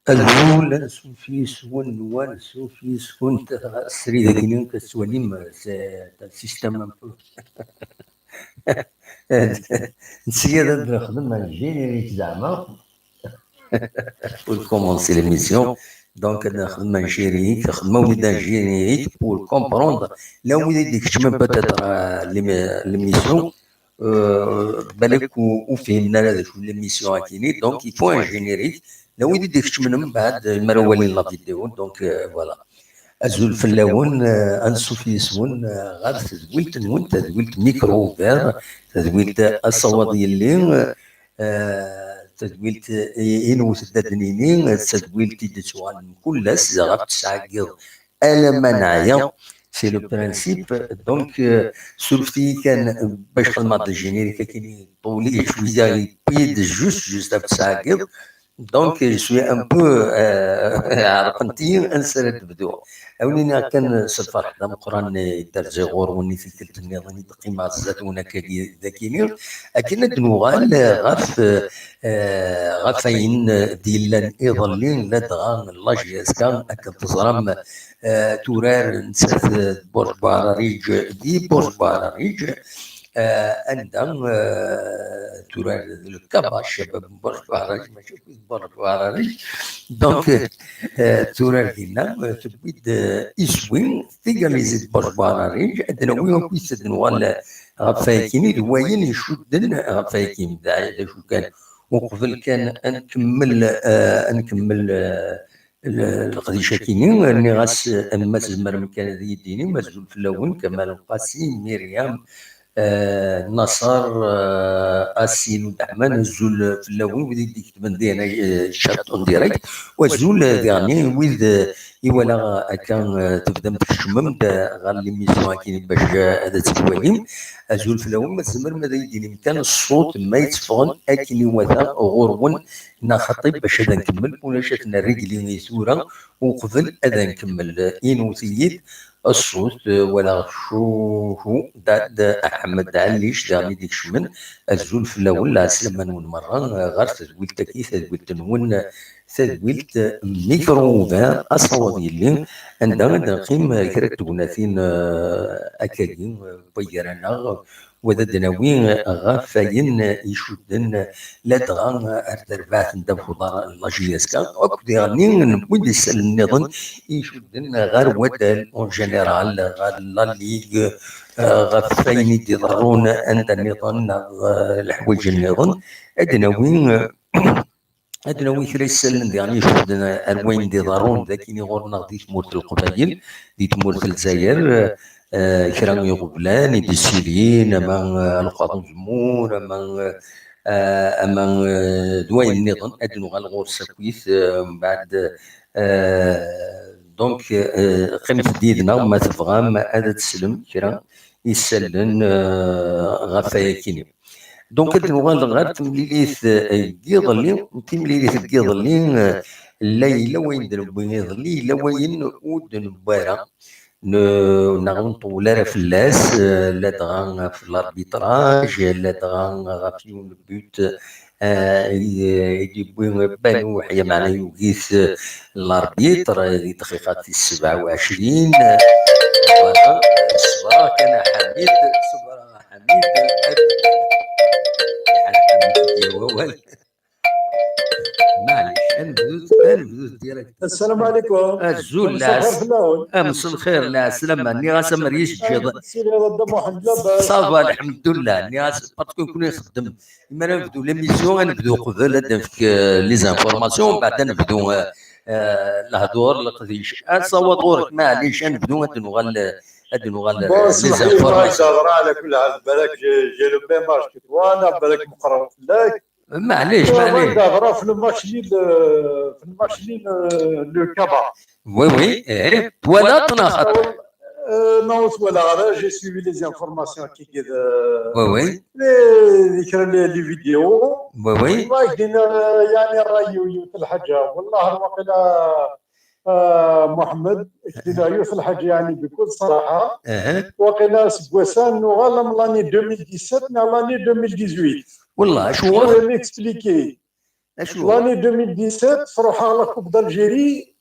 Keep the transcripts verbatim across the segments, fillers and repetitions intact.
Azul, ansuf yis-wen, ansuf yis-went, srid-agi-nni ad tettwalim, c'est un système un peu. Nsiya ad nexdem un générique zeɛma. Pour commencer l'émission. Donc, ad nexdem un générique, nexdem awid un générique pour comprendre. Là où il est peut-être euh, l'ém- l'émission, euh, balak ur fihmen ara d acu l'émission akini, donc il faut un générique. Là où il est mbaɛd, mi ara walin la vidéo, donc euh, voilà. Azul fell-awen, euh, ansuf yis-wen euh, ɣer tedwilt-nwen, tadwilt micro ouvert, tadwilt asawaḍ yelli, euh, tadwilt i- inewwet-d ad nini, tadwilt i d-tuɣal mkul ass ɣef tesɛa n yiḍ alamma neɛya. C'est le principe. Donc, euh, surfet-iyi kan bac xedmeɣ-d le générique akini ṭuli cwiya, yewwi-d juste, juste ɣef tesɛa n yiḍ. Donc, je suis un peu, euh, ɛerqent-iyi ansi ara d-bduɣ. Ad wen-iniɣ kan s lferḥ d ameqqran i d-rziɣ ɣur-wen i tikkelt nniḍen i d-qqimeɣ zdat-wen akkagi d akini, akken ad d-nuɣal ɣef, euh, ɣef ayen d-yellan iḍelli, ladɣa la J S K, akken teẓram, euh, turar nettat d Burj Buɛrariǧ, di Burj Buɛrariǧ, euh, anda, euh, turar d lkaba, ccabab n Burj Buɛrariǧ, mačči akked Burj Buɛrariǧ. Donc, euh, turar dinna, euh, tewwi-d, euh, iswi, tigalizi d Burj Buɛrariǧ, ad d-nawi akkit ad d-nuɣal ɣef wayakini d wayen icudden ɣef wayakini. D d acu kan, uqbel kan ad nkemmel, euh, ad nkemmel, euh, l- leqdic-akini, rniɣ-as, euh, ma tzemrem kan ad iyi-d-tinim, azul fell-awen, Kamal Qasi, Myriam, euh, Naṣer, euh, Asil Udaḥman, azul fell-awen, wid i d-iketben dinna, euh, chat en direct, u azul, euh, diɣen i wid, euh, i walaɣ akka, euh, tebdam tkecmem-d, euh, ɣer l'émission-akini bac, euh, ad tt-twalim. Azul fell-awen, ma tzemrem ad iyi-d-tinim kan ṣṣut ma yetteffɣen akken iwata ɣur-wen, neɣ xaṭi bac ad nkemmel, ulac ad t-nerr i tura uqbel ad nkemmel. Inwet-iyi-d ṣṣut, walaɣ cuhu, Dad Aḥmed Ɛellic, daɣen i d-ikecmen. Azul fell-awen, lɛeslama-nwen merra, ɣer tedwilt-agi, tadwilt-nwen, tadwilt Micro Ouvert, asawaḍ yelli, anda ad d-neqqim kra n tegnatin, eh, akkagi, eh, wway gar-aneɣ, wa d ad d-nawi ɣef wayen icudden ladɣa ar terbaɛt n ddabex uḍar n la J S K, akked diɣen newwi-d isallen nniḍen icudden ɣer waddal en général, ɣer la ligue, eh, ɣef wayen i d-iḍerrun anda nniḍen neɣ, eh, leḥwayeǧ nniḍen. Ad d-nawi, eh, Ad d-nawi kra isallen diɣen icudden ar wayen d-iḍerrun d akini ɣur-neɣ di tmurt n Leqbayel, di tmurt n Lezzayer, eh, kra n iɣeblan i d-issilin, ama, eh, alqaḍ uzemmur, ama, eh, ama, eh, d wayen nniḍen, ad d-nuɣal ɣur-s akkit, eh, mbeɛd, eh, donc, eh, qqimet-d yid-neɣ ma tebɣam ad teslem kra isallen, eh, ɣef wayakini. Donc, ad nuɣal ɣer temlilit, eh, n yiḍelli. Timlilit n yiḍelli, eh, la yella wayen d-newwi iḍelli, yella wayen ur d-newwi ara. Ne-, neɣ ur nṭewwel ara fell-as, eh, ladɣa ɣef l'arbitrage, ladɣa ɣef yiwen n but, eh, i, i d-yewwi Banu Uḥya, meɛna yugi-t, eh, l'arbitre, eh, di dqiqa tis sebɛa u ɛecrin. Voilà, ṣebra kan a Ḥamid, ṣebra a Ḥamid, ad Ḥamid, wawal. Maɛlic, ad nebdu, ad nebdu direct. Azul, mselxir lɛas-, fell-awen. Ah, mselxir lɛeslama, nniɣ-as amer yesǧiḍ. Sidi Rebbi Muḥend labas. Ça va, lḥemdullah, nniɣ-as, parce que nekkni nxeddem. Imi ara nebdu l'émission, ad nebdu qbel, ad nefk, euh, les informations, mbeɛd ad nebdu, euh, euh, lehdur, leqdic. Ad sawaḍ ɣur-k, maɛlic, ad nebdu, ad nuɣal, euh, ad nuɣal, euh, les informations. Bon, smḥ-iyi, ma yedder, ɛla kulli ḥal, balak j'ai, j'ai le même âge que toi, neɣ balak meqqreɣ fell-ak. Maɛlic, maɛlic. Negra في الماتش-nni, في الماتش-nni, le Kaba. Oui, oui, eh, twalaḍ neɣ xaṭi? Euh, non, ur twalaɣ ara, j'ai suivi les informations kiki d, oui, oui, di kra n les vidéos. Oui, oui. Wayeḍ din, euh, yeɛni ṛṛay-iw yiwet n lḥaǧa. Wellah, waqila, euh, Muḥemmed, ak-d-iniɣ yiwet n lḥaǧa, yeɛni, bkul ṣṣraḥa. Waqila seg wass-a nuɣal am l'année deux mille dix-sept neɣ l'année deux mille dix-huit. Wellah, acu? Je vais m'expliquer. Acu? L'année deux mille dix-sept, truḥ à la Coupe d'Algérie,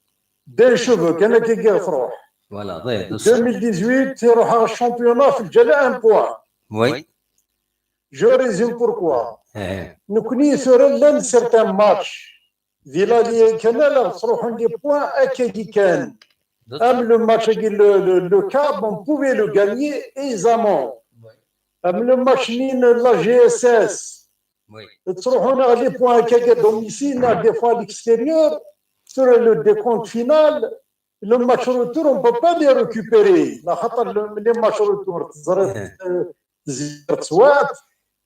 d'un cheveu, kan akka i truḥ. Voilà, ḍiḍ. deux mille dix-huit, truḥ à championnat, في الجلة un point. Oui. Je résume pourquoi. Eh. Nekkni tura llan certains matchs di la Ligue, kan la ttruḥun les points akka kan. Am le match avec le, le, le cab, on pouvait le gagner aisément. Am le match nul la G S S. Oui. Ttruḥun les points à domicile, des fois à l'extérieur, sur le décompte final, le match retour, on peut pas les récupérer. La خاطر le, les matchs retour, تزير تصوات.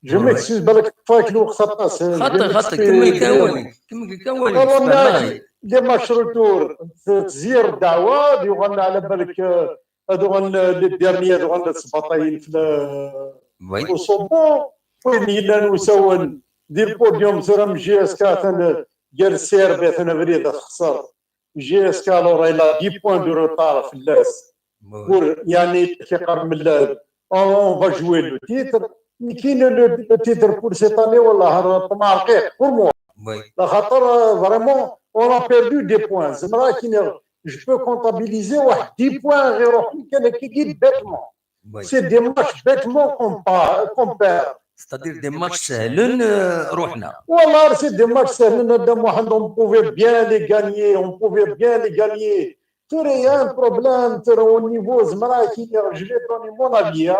Je m'excuse, بالك فايك الوقت خاطر خاطر كمل كاوالي كمل كاوالي les matchs retour, تزير دعوات يغنى على بالك. هذو غن les derniers هذو غن سبعطاين في وصوبو وين يلان وساون دير podium ثورة من G S K ثنا ديال السير بي ثنا بريد خسر G S K alors il a dix points de retard في اللاس pour يعني كيقرب من اللعب on va jouer le titre mais كاين le titre pour cette année والله طمع رقيق pour moi. Oui. لا خاطر vraiment on a perdu des points زعما كاين je peux comptabiliser واحد dix points غير روحهم كان كي bêtement. C'est des matchs bêtement qu'on perd. C'est-à-dire des matchs سهلين روحنا. والله c'est des matchs سهلين هذا واحد on pouvait bien les gagner, on pouvait bien les gagner. Tura il y a un problème tura au niveau زعما كي je vais donner mon avis.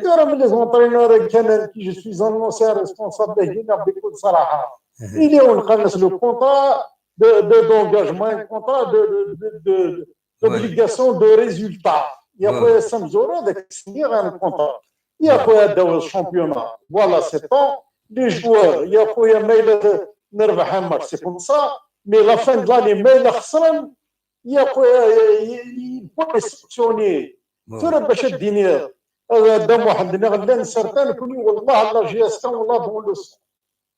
Tura من les entraîneurs كان كي je suis un ancien responsable هنا بكل صراحة. Il est on قال le contrat de d'engagement, un contrat de d'obligation de résultat. يا خويا سمزورة داك السنة غنكونطرا. يا خويا داو الشامبيونا. Voilà, c'est temps. Les joueurs, يا خويا ما إلا نربح un match, c'est comme ça. Mais la fin de l'année, ما إلا خسرن, يا خويا, il faut les sanctionner. ثورة باش الدنيا. هذا محمد نغلان سرطان كوني والله لا G S K والله دون لو سون.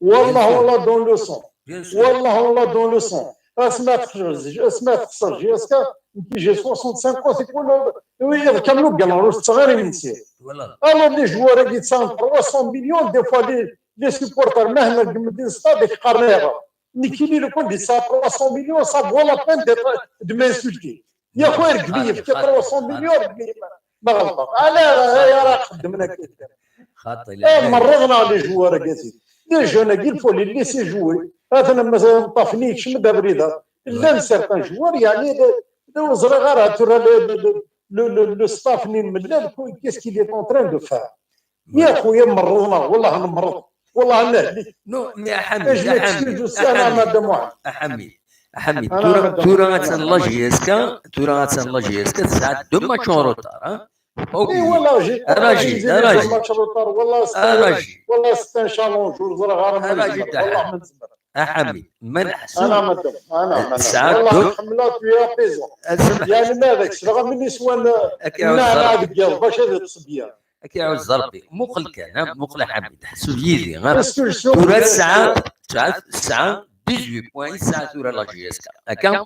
والله والله دون لو سون. والله والله دون لو سون. اسمع تخرج اسمع تخسر G S K. J'ai soixante-cinq ans, c'est quoi le oui كاملو بيان روش صغير يمسي. Alors les joueurs qui sont trois cents millions, des fois les les supporters مهما قمدين صادق قرنيغه نكيلي لو كون دي ça trois cents millions, ça vaut la peine d'être de m'insulter. يا خويا ركبي في trois cents millions ركبي. ما غلطة على يا راه قدمنا كيف خاطي ايه مرضنا les joueurs كاسي. Les jeunes كي الفو les laisser jouer. هذا مثلا طافني شمد بريده. لان certains joueurs يعني لو زرغ راه ترى le staff نين ملال, qu'est-ce qu'il est en train de faire? يا خويا مرضنا والله نمرض. والله نهلك. Non mais حميد, حميد, حميد, حميد, ثورة ثورة la G S K, ثورة ثورة la G S K تسعة deux matchs en retard. اي والله جي راجي راجي ماتش روتار والله راجي والله ستان شالونج وزرغ راجي والله ما نزمر. احمي ما نحسو انا مدام انا ساعات والله حملات يا بيزون. يعني ما هذاكش راه من يسوان. لا لا هذيك باش هذا الصبيان. كيعوز ربي مقل كان مقل حميد حسو يدي غير. ثورة ساعات ساعات ساعة dix-huit points ساعة ثورة la G S K هكا.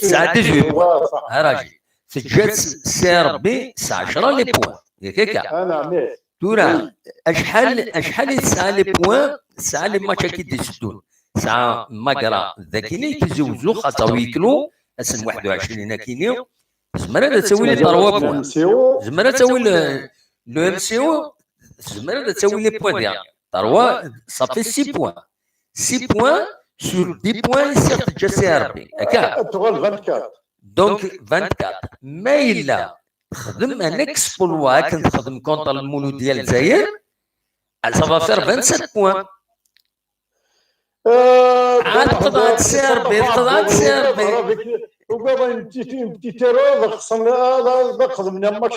ساعة dix-huit points. راجي تجات سي ربي ساعة عشرة les points ياك هكا. انا عمير. ثورة اشحال اشحال ساعة les points ساعة les matchs كي ديسدون ساعة ماكرا ذاكيني تزوزو خاطر ويكلو اسم واحد وعشرين كيني. زمرة تسوي les trois points. زمرة تسوي le M C O. زمرة تسوي les points ديالها trois ça fait six points. Six points sur dix points يصير تجا سي ار بي هكا. تغل vingt-quatre. Donc vingt-quatre ما الا تخدم un exploit كنت تخدم contre المولودية الجزائر. Ça va faire vingt-sept points. عاد قطعت سي ار بي قطعت سي ار بي. وقال انت انت تيرور خصنا هذا خدمنا ماتش.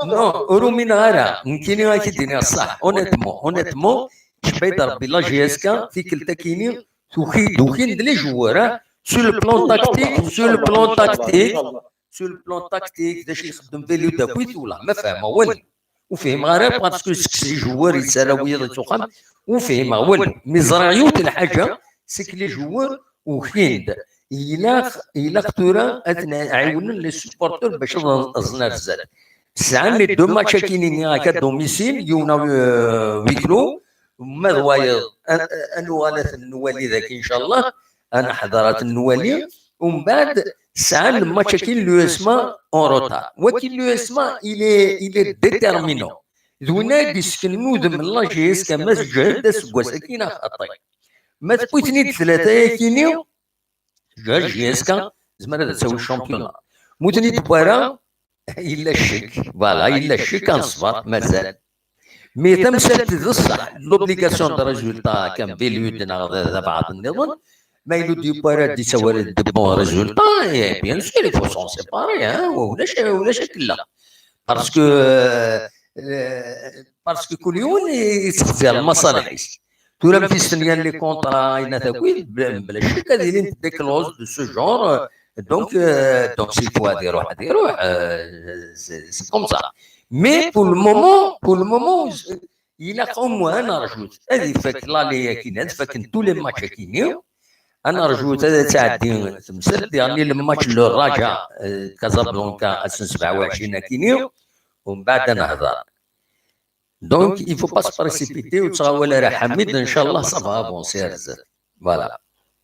Non رومينا غير نكيني غادي ديني الصح honnêtement honnêtement. شبيد ربي la G S K تيكلتا كيني. توخي دوخين دلي جوار sur le plan tactique sur le plan tactique. Sur le plan tactique داش يخدم فيلو داكويت ولا ما فاهمه والو. وفهم غير parce que سكسي جوار يسرى ويض تخم. وفهم والو mais زرع يوت الحاجه سك les joueurs وكيند. إلا إلا ثورة أثناء عيون les supporters باش أزنار زاد. ساعة les deux matchs كاينين هكا domicile يونا huis clos. Ma d wayeḍ, a-, a-, ad nuɣal ad ten-nwali dagi, incallah, ad neḥḍer ad ten-nwali, umbeɛd sɛan lmatch-agi n l'U S M A en retard. Wagi n l'U S M A, il est, il est déterminant. D win ay d-yessken udem n la J S K, ma teǧhed aseggas-agi neɣ xaṭi. Ma tewwi-ten-id tlata-agi-ni, teǧhed J S K, tezmer ad tawi championnat. Ma ur ten-id-tewwi ara, yella ccek, voilà, yella ccek, ad neṣber, mazal. Mais tamsalt d ṣṣeḥ, l'obligation de résultat, kan Belud neɣ d, d abeɛḍ nniḍen, ma yella ur d-yewwi ara d-yettawi ara de bons résultats, et bien sûr, il faut s'en séparer, hein, ulac, ulac akella. Parce que, euh, parce que kul yiwen yettxezzir lmaṣalḥ-is. Tura mi s-tenyan les contrats, ayen akk, bla, bla ccek ad ilint des clauses de ce genre. Donc, euh, donc, s'il faut ad iruḥ, ad iruḥ, euh, c'est, c'est comme ça. Mais pour le moment, pour le moment, ilaq au moins ad nerjut ad ifak l'année-agi, ad faken tous les matchs-agi-ni. Ad nerjut ad tɛeddi temsalt, yerni le match n le Raja, euh, Casablanca, ass n sebɛa u ɛecrin-agi-ni, umbeɛd ad nehḍer. Donc, il faut pas se précipiter, ur ttɣawal ara Ḥamid, incallah, ça va avancer ar zdat. Voilà.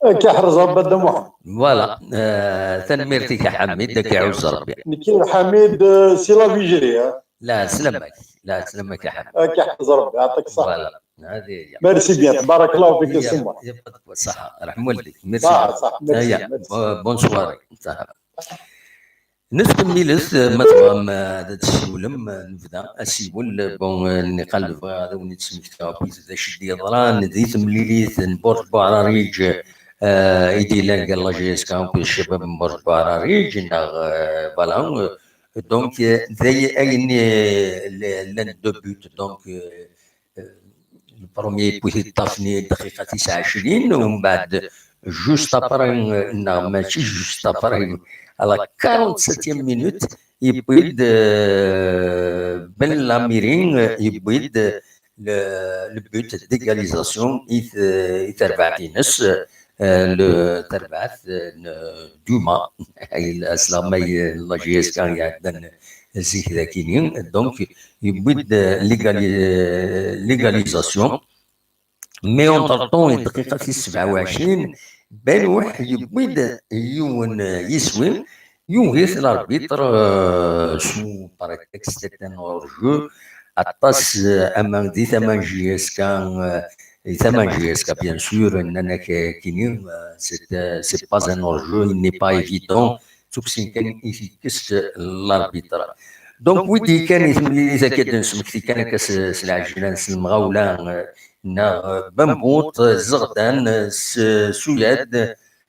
Ad k-iḥrez Rebbi a Dda Muḥend. Voilà. Euh, tanemmirt-ik a Ḥamid, ad k-iɛuzz Rebbi. Nekk Ḥamid, euh, si la Vigerie, hein. La, sslam-ak. La, sslam-ak a Ḥamid. Ad k-iḥrez Rebbi, yeɛṭik ṣṣeḥḥa. Voilà. هذه هي. Merci bien, تبارك الله فيك يا سي محمد. Ṣṣeḥḥa, ṛeḥm walidek. Merci. Ṣṣeḥḥa, ṣṣeḥḥa, merci, merci. Bo-, bonne soirée. Ṣṣeḥḥa. Nettkemmil-it, ma tebɣam, eh, ad tessiwlem, eh, nebda asiwel. Bon, eh, nniqal bɣiɣ ad awen-id-smektiɣ akkit d acu i d-yeḍran di temlilit n Burj Buɛrariǧ, eh, i d-yellan gar la J S K akked ccabab n Burj Buɛrariǧ, neɣ, eh, voilà, eh, donc, eh, d ay-, ayen, eh, l-, llan deux buts, donc, eh, le premier yewwi-t Ṭafni dqiqa tisɛa u ɛecrin, umbeɛd juste après, neɣ mačči juste après, à la quarante-septième minute, yewwi-d, euh, Ben Lamiri, yewwi-d le, le but d'égalisation i t-, i terbaɛt-ines, euh, le, terbaɛt, euh, n Duma, aslamay n la J S K iɛeddan zik dakini. Donc, yewwi-d, euh, l'égali-, euh, l'égalisation. Mais entre-temps, i dqiqa tis sebɛa u ɛecrin, Benouh yewwi-d yiwen, euh, yiswi, yugi-t l'arbitre, euh, sous prétexte d'un hors-jeu. Aṭas, euh, ama di tama n J S K, euh, di tama n J S K, bien sûr, nnan-ak, euh, kini, euh, c'est, euh, c'est pas un hors-jeu, il n'est pas évident. Tuksin kan i t-yekkes l'arbitre. Donc, wid kan i temlilit akka d-nesmekti kan akka s, s lɛejlan, s lemɣawla, eh, neɣ, eh, Bambout, eh, Zeɣdan, eh, s, Suyad,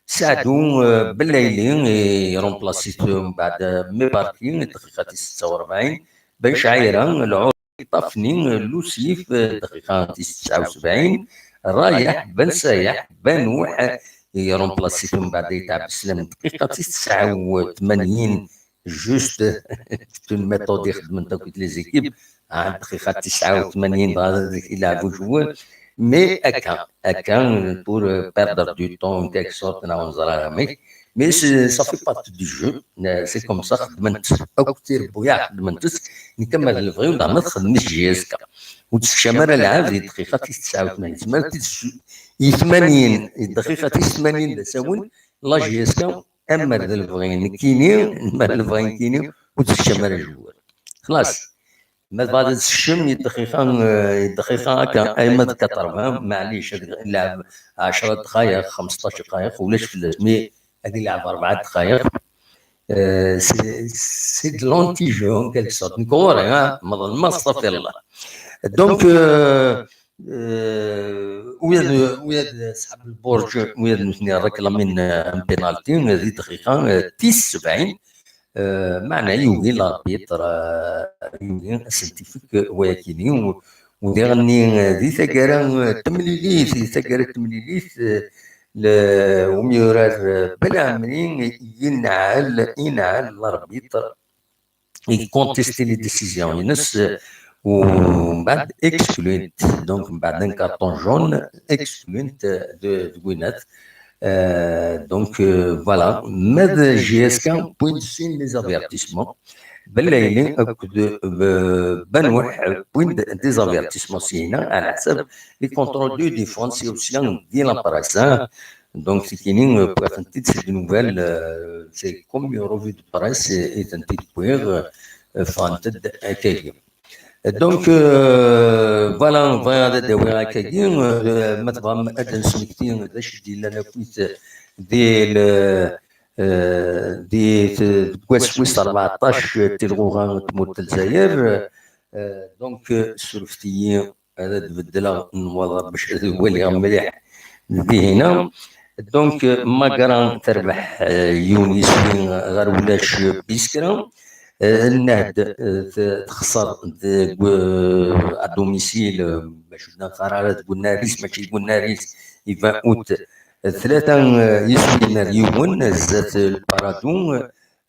Saɛdu, eh, Belayli, eh, iremplaṣi-t mbeɛd, eh, Mebarki, dqiqa tis setta u rebɛin, Ben Caɛira, Lɛur Ṭafni, Lusif, dqiqa tis tesɛa u sebɛin, Rayeḥ, Ben Sayeḥ, Benouh, iremplaṣi-t mbeɛd Ayt Ɛebdeslam, dqiqa tis tesɛa u tmanyin, juste, c'est une méthode i xeddment akk les équipes, ah, dqiqa tis tesɛa u tmanyin, dɣa ad ilɛeb ujewwel, mais akka, akka, pour, euh, perdre du temps, en quelque sorte, neɣ ur neẓri ara amek, mais c'est, ça fait partie du jeu. Euh, c'est comme ça, xeddment-tt akk tirebbuyaɛ, xeddment-tt, nekk ama d lebɣi-w, neɣ ma txeddem-it J S K. Ur d-tekcam ara lɛab di dqiqa tis tesɛa u tmanyin. Tezmer ad tt-id-, i tmanyin, i dqiqa tis tmanyin d asawen, la J S K, ama d lebɣi nekkini, ama d lebɣi nekkini, ur d-tekcam ara jewwel. Xlas. Ma tebɣiḍ ad tsekcem i dqiqa, eh, i dqiqa akka, ayma d quatre-vingts, maɛlic, ad ilɛeb ɛecra dqayeq, xmesṭac dqayeq, ulac fell-as, mais ad ilɛeb rebɛa dqayeq. Euh, c'est, c'est de l'anti-jeu, en quelque sorte. Nekk ɣur-i, ha, meḍlen ma, astaɣfirullah. Donc, euh, euh, wid, wid ṣḥab lburǧ, wid nutni réclamin, euh, un penalty, euh, di dqiqa, euh, tis sebɛin, euh, meɛna yugi l'arbitre, euh, yugi ad sen-t-ifek wayakini, u, u diɣenni, euh, di taggara, euh, temlilit, di taggara temlilit, euh, le, umyurar, euh, Belɛemri, yenɛel, yenɛel l'arbitre, يكونتيستي لي ديسيزيون ينس، ومن بعد اكسكلوينت، دونك من بعد ان كارطون جون اكسكلوينت دو دوينات. Euh, donc, euh, voilà. Ma d J S K wwin-d sin les avertissements. Belayli akked, euh, Banweḥ wwin-d des avertissements syin, ɛla ḥsab les contrôles de défense et aussi de la presse, hein. Donc, c'est qui, euh, pour c'est des nouvelles, euh, c'est comme une revue de presse et, et un petit point, euh, euh, ffɣent-d akkagi. Donc, euh, voilà, bɣiɣ ad d-awiɣ akkagi, euh, ma tebɣam ad d-nesmekti d acu i d-yellan akkit di le, euh, di t-, deg wass wis rbeɛṭac n tilɣuɣa n tmurt n Lezzayer. Euh, donc, euh, surfet-iyi ad d-beddleɣ nnwaḍer bac ad waliɣ mliḥ dihina. Donc, euh, Magra terbeḥ, euh, yiwen yiswi ɣer ulac, euh, Biskra. Euh, Nnehd, euh, t-, texṣer deg, euh, à domicile, euh, bac ur d-neqqar ara deg unnar-is, mačči deg unnar-is, i vingt août, euh, tlata, euh, yiswiyen ar yiwen, zdat, euh, Paradou,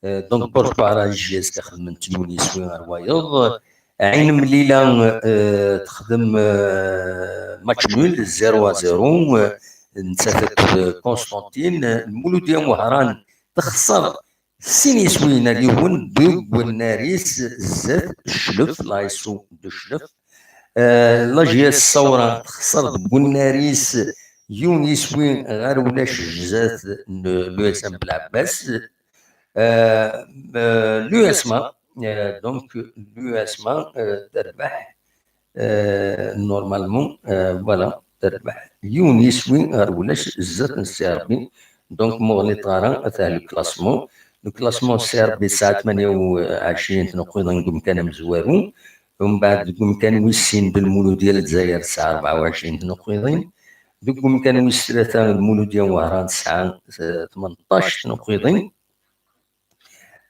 euh, donc, Borj Bahra, J S K xedmen-t yiwen yiswi ar wayeḍ. Ɛin Mlila, euh, texdem, euh, match nul, zéro à zéro, euh, nettat akked Constantine. Lmuludya n Wehran texṣer sin yiswiyen ar yiwen deg unnar-is zdat Cclef, l'A S O de Cclef. Euh, la J S Saoura texṣer deg unnar-is yiwen yiswi ɣer ulac zdat n l'U S M Belɛebbas. Euh, euh, l'U S M A, euh, donc l'U S M A, euh, terbeḥ, euh, normalement, euh, voilà, terbeḥ yiwen yiswi ɣer ulac zdat n C R B. Donc, ma ɣliṭeɣ ara, ata le classement. Le classement, C R B tesɛa tmanya u ɛecrin tnuqqiḍin deg umkan amezwaru. Umbeɛd, deg umkan wis sin, d Lmuludya n Lezzayer, tesɛa rebɛa u ɛecrin tnuqqiḍin. Deg umkan wis tlata, Lmuludya n Wehran, tesɛa, eh, tmenṭac tnuqqiḍin.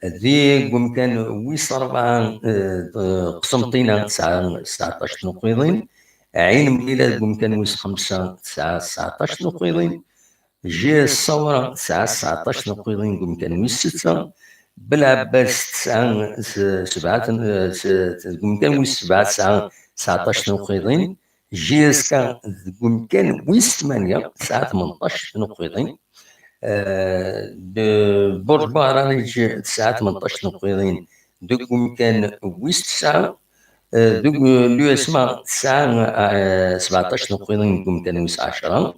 Deg umkan wis rebɛa, eh, Qsenṭina, tesɛa seɛṭac tnuqqiḍin. Ɛin Mlila, deg umkan wis xemsa, tesɛa seɛṭac tnuqqiḍin. J S Saoura tesɛa seɛṭac tnuqqiḍin deg umkan wis setta. Belɛebbas tesɛa s-, sebɛa tn-, s-, deg umkan wis sebɛa tesɛa seɛṭac tnuqqiḍin. J S K deg umkan wis tmanya tesɛa tmenṭac tnuqqiḍin. Eh, de Borj Bahra tesɛa tmenṭac tnuqqiḍin deg umkan wis tesɛa. Eh, deg, eh, l'U S M A tesɛa, eh, sebɛṭac tnuqqiḍin deg umkan wis ɛecra.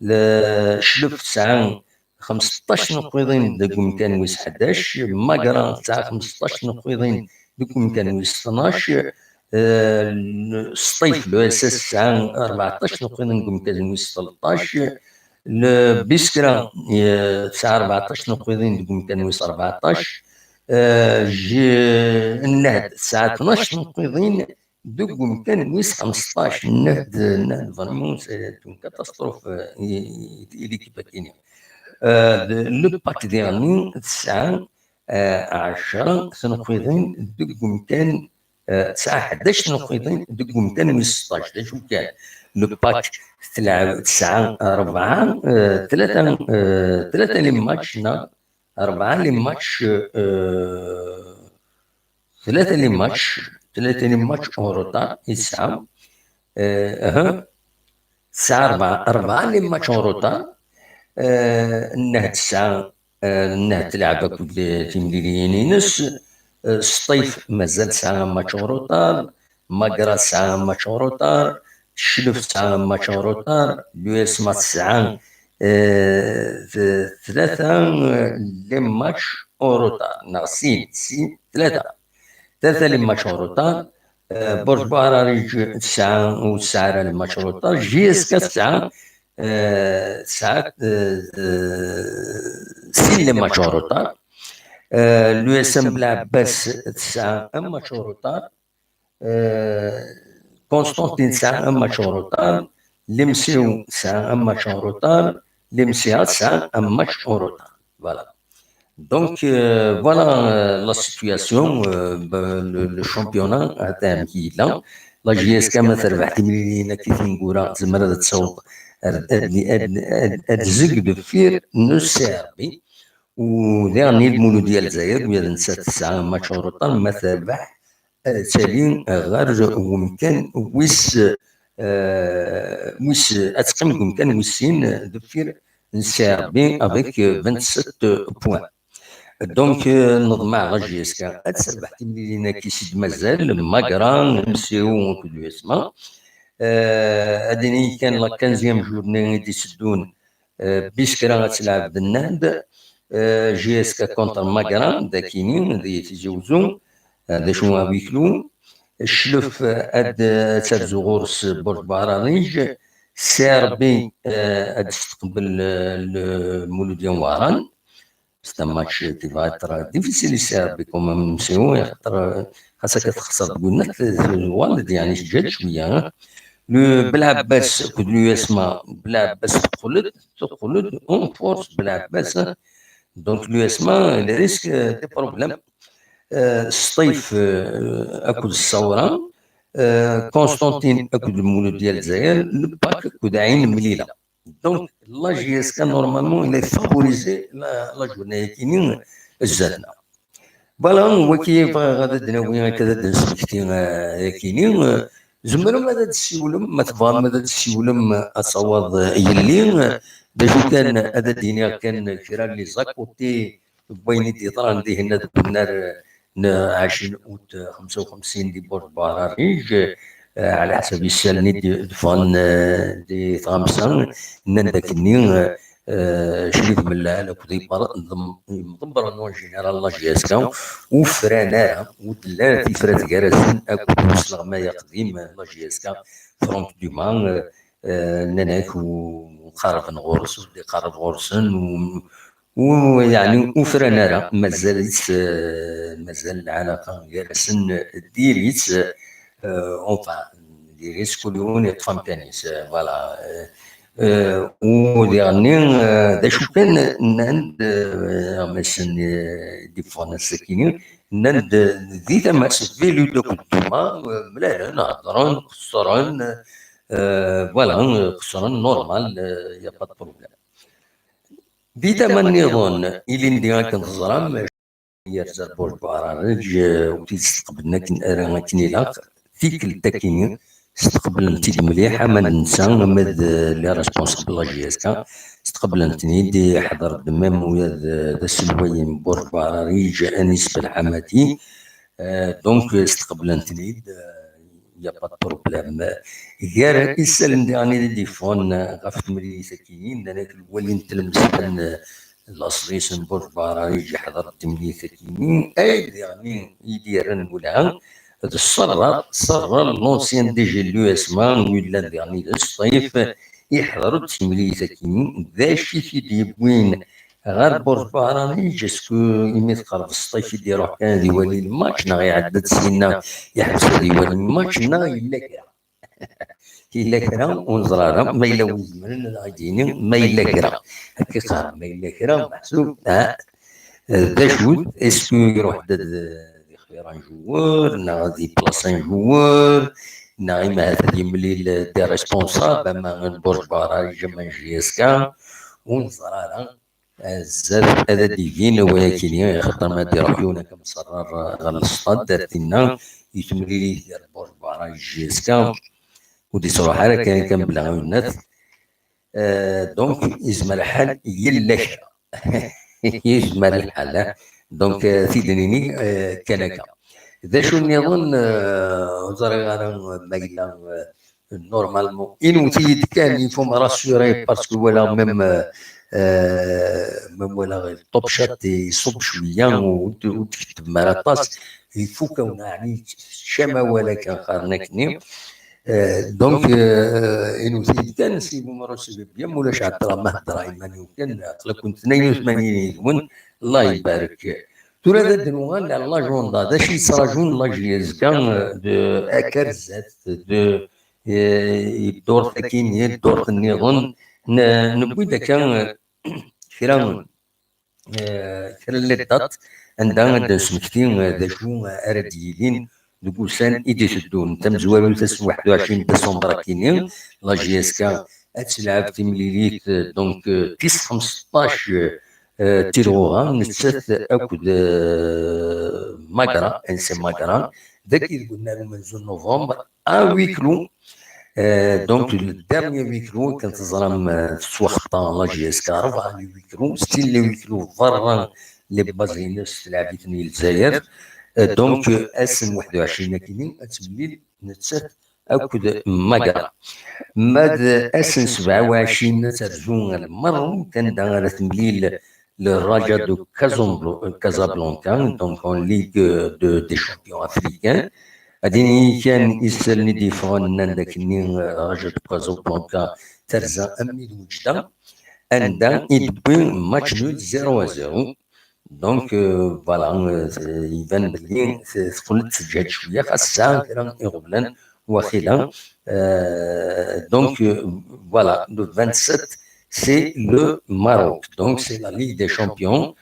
Le-, Cclef tesɛa xemseṭṭac tnuqqiḍin deg umkan wis ḥdac. Magra tesɛa xemseṭṭac tnuqqiḍin deg umkan wis tnac. Eh, Sṭif, l'O S S, tesɛa rbeɛṭac tnuqqiḍin deg umkan wis tleṭṭac. Le Biskra, eh, tesɛa rbeɛṭac tnuqqiḍin deg umkan wis rbeɛṭac. Eh, J-, Nnehd tesɛa tnac tnuqqiḍin deg umkan wis xemseṭṭac. Nnehd, Nnehd vraiment, c'est une catastrophe, eh, i, i, i l'équipe akini. Eh, de, le Pak diɣenni tesɛa, eh, ɛecra tnuqqiḍin deg umkan, eh, tesɛa ḥdac tnuqqiḍin deg umkan wis seṭṭac. D acu kan, le Pak telɛeb, tesɛa rebɛa, eh, tlata, eh, tlata les matchs neɣ rebɛa les matchs, eh, tlata les matchs, tlata les matchs en retard i tesɛa. Eh, aha. Tesɛa rebɛa, rebɛa les matchs en retard. Eh, Nnehd tesɛa, eh, Nnehd telɛeb akked timliliyin-ines. Eh, Sṭif mazal tesɛa un match en retard. Magra tesɛa un match en retard. Cclef tesɛa un match en retard. L'U S M A tesɛa, eh, t-, tlata, eh, les matchs en retard. Neɣ sin, sin, tlata. Tlata les matchs en retard. Eh, Borj Bahra tesɛa, ur tesɛa ara les matchs en retard. J S K tesɛa, eh, tesɛa, eh, eh, sin les matchs en retard. Eh, l'U S M Belɛebbas tesɛa un match en retard. Eh, Constantine tesɛa un match en retard. L'Imsiw tesɛa un match en retard. L'Imsiɣa tesɛa un match en retard. Voilà. Donc, euh, voilà, euh, la situation, euh, ben, le, le championnat, atan amek yella. La J S K ma terbeḥ timliliyin akka tineggura, tezmer ad taweḍ ar, ad, ad, ad, ad tezg deffir n C R B. U diɣen Lmuludya n Lezzayer, ula d nettat tesɛa match en retard, ma terbeḥ, ad tali ɣer wemkan wis, eh, wis, ad teqqim deg wemkan wis sin, eh, deffir n C R B avec euh, vingt-sept points. Donc, euh, neḍmeɛ la J S K ad terbeḥ timlilin-agi i d-mazal, Magra, M C O akked U S M A. Euh, ad d-nini kan la quinzième journée i d-iteddun, euh, Biskra ad telɛeb d Nand, euh, J S K contre Magra, d akini, d Tizi Uzzu, euh, d acu à huis clos. Cclef, euh, ad, euh, terzu ɣur-s Borj Buɛrariǧ, C R B, euh, ad testeqbel, euh, Lmuludya n Wehran. C'est un match qui va être difficile ici à Bikoum M C O, خاطر خاصك تخسر بنات الوالد يعني شجاع شويه. لو بلعباس كود لو اس ما بلعباس تقلد تقلد اون فورس بلعباس. Donc l'U S M A il risque des problèmes. سطيف اكد الثوره، كونستانتين اكد المولود ديال الجزائر، الباك اكد عين مليله. Donc la J S K normalement il est favorisé la journée كيني الزاتنا. Voilà, waki bɣiɣ ad d-nawi akka ad d-nesmekti yakini. Tzemrem ad d-tessiwlem, ma tebɣam ad d-tessiwlem, ad tawaḍ yelli. D acu kan, ad d-iniɣ kan kra n les à côté n wayen i d-yeḍran dihin ad wennar n ɛecrin ut xemsa u xemsin di Burj Buɛrariǧ, ɛla ḥsab isallen i d-ffɣen di tɣamsa, nnan-d akkenni Crif Mellal akked yimḍebbren en général la J S K ur fran ara, ur d-llan ara tifrat gar-asen akked usleɣmay aqdim la J S K, Franck Dumas, nnan-ak ur qerrben ɣur-s, ur d-iqerreb ɣur-sen, u yeɛni ur fran ara, mazal-itt, mazal lɛalaqa gar-asen diri-tt, enfin, diri-tt kul yiwen yeṭṭef amkan-is, voilà. U diɣenni, d acu kan, nnan-d, iɣmisen i d-iffɣen ass-akini, nnan-d di tama-s Bellude akked Dumas, mlalen, heddren, qeṣṣren, voilà, qeṣṣren, normal, y a pas de problème. Di tama nniḍen, ilindi akken teẓram, yerza Burj Buɛrariǧ, ur t-id-steqblen akken ara akken ilaq. Tikkelt akkin, steqblen-t-id mliḥ, ama d netta, ama d les responsables la J S K, steqblen-ten-id, iḥḍer-d même ula d aselway n Burj Buɛrariǧ, Anis Belḥamati. Donc, steqblen-ten-id, y a pas de problème. Gar isallen diɣen i d-iffɣen ɣef temlilit-agi, nnan-ak lwali n Tlemsan, laṣel-is n Burj Buɛrariǧ, iḥḍer-d temlilit-agi, ay diɣen i d-yerran lwelha d Ṣṣerra, Ṣṣerra, l'ancien D G n l'U S M A, yellan diɣen d Sṭif, iḥḍer-d timlilit-agi. D acu i t-id-yewwin ɣer Burj Buɛrariǧ? Est-ce que imi teqreb Sṭif i d-iruḥ kan ad iwali lmatch, neɣ iɛedda-d syenna iḥbes ad iwali lmatch, neɣ yella kra? Yella kra ur neẓri ara, ma yella win izemren ad aɣ-d-yini ma yella kra. Akka i qqaren, ma yella kra, meḥsub, ha, d acu-t? Est-ce que iruḥ-d ad ixtir un joueur, neɣ ad iplaṣi un joueur, neɣ imahat ad yemlil des responsables, ama n Burj Buɛrariǧ, ama n J S K, ur neẓri ara. Zdat ad d-ibin wayakini, axaṭer ma d-iruḥ yiwen akka mṣerrar ɣer lestad, ar tinna i temlilit gar Burj Buɛrariǧ d J S K, ur d-ittruḥ ara kan, kan bla ayennat. Donc, yezmer lḥal yella kra. Yezmer lḥal, ah. Donc, eh, tidnini, eh, kan akka. D acu nniḍen, eh, ur ẓriɣ ara ma yella, eh, normalement. Inwet-iyi-d kan, il faut me rassurer, parce que walaɣ même, euh, euh, même walaɣ Top Chat iṣubb cwiya, ur d-, ur d-kettem ara aṭas. Ifuk-awen, ɛni teččam awal akka, qqaren akkenni. Euh, donc, euh, inwet-iyi-d kan, si vous me recevez bien, ma ulac heddreɣ, ma heddreɣ iman-iw kan, aql-aken tnayen u tmanyin yid-wen, Allah ibarek. Tura ad d-nuɣal ar l'agenda, d acu yettraǧun la J S K, euh, de, akka ar zdat, de, eh, i ddurt akkin, i ddurt nniḍen, n-, newwi-d akka, eh, kra, eh, kra n les dates anda ad d-nesmekti, eh, d acu ara d-yilin deg ussan i d-iteddun. Tamezwarut ass n waḥed u ɛecrin décembre akkin-nni, la J S K ad telɛeb timlilit, eh, donc, eh, tis xemseṭṭac, eh, eh, Tilɣuɣa, nettat akked, eh, Magra, N C Magra, dagi deg unnar umenzu n novembre, à huis clos. Euh, donc, le dernier huis clos, akken teẓram, euh, tettwaxeṭṭa la J S K rebɛa les huis clos, style les huis clos berra les bases-ines, tlaɛbit n Lezzayer. Euh, donc, euh, ass n waḥed u ɛecrin akini, ad temlil nettat akked Magara. Ma d ass n sebɛa u ɛecrin, ad terzu ar Merruk, anda ara temlil le Raja de Casabl-, Casablanca, donc en Ligue de, des champions africains. Ad iniyi kan isallen i d-yeffɣen, nnan-d akkenni, euh, Raja de Casablanca terza armi d Wejda, anda i d-tewwi match nul zéro à zéro. Donc, euh, voilà, euh, iban belli t-, teqqel-d teǧhed cwiya, xas tesɛa kra iɣeblan, waxila. Euh, donc, euh, voilà, le vingt-sept, c'est le Maroc. Donc, c'est la Ligue des Champions.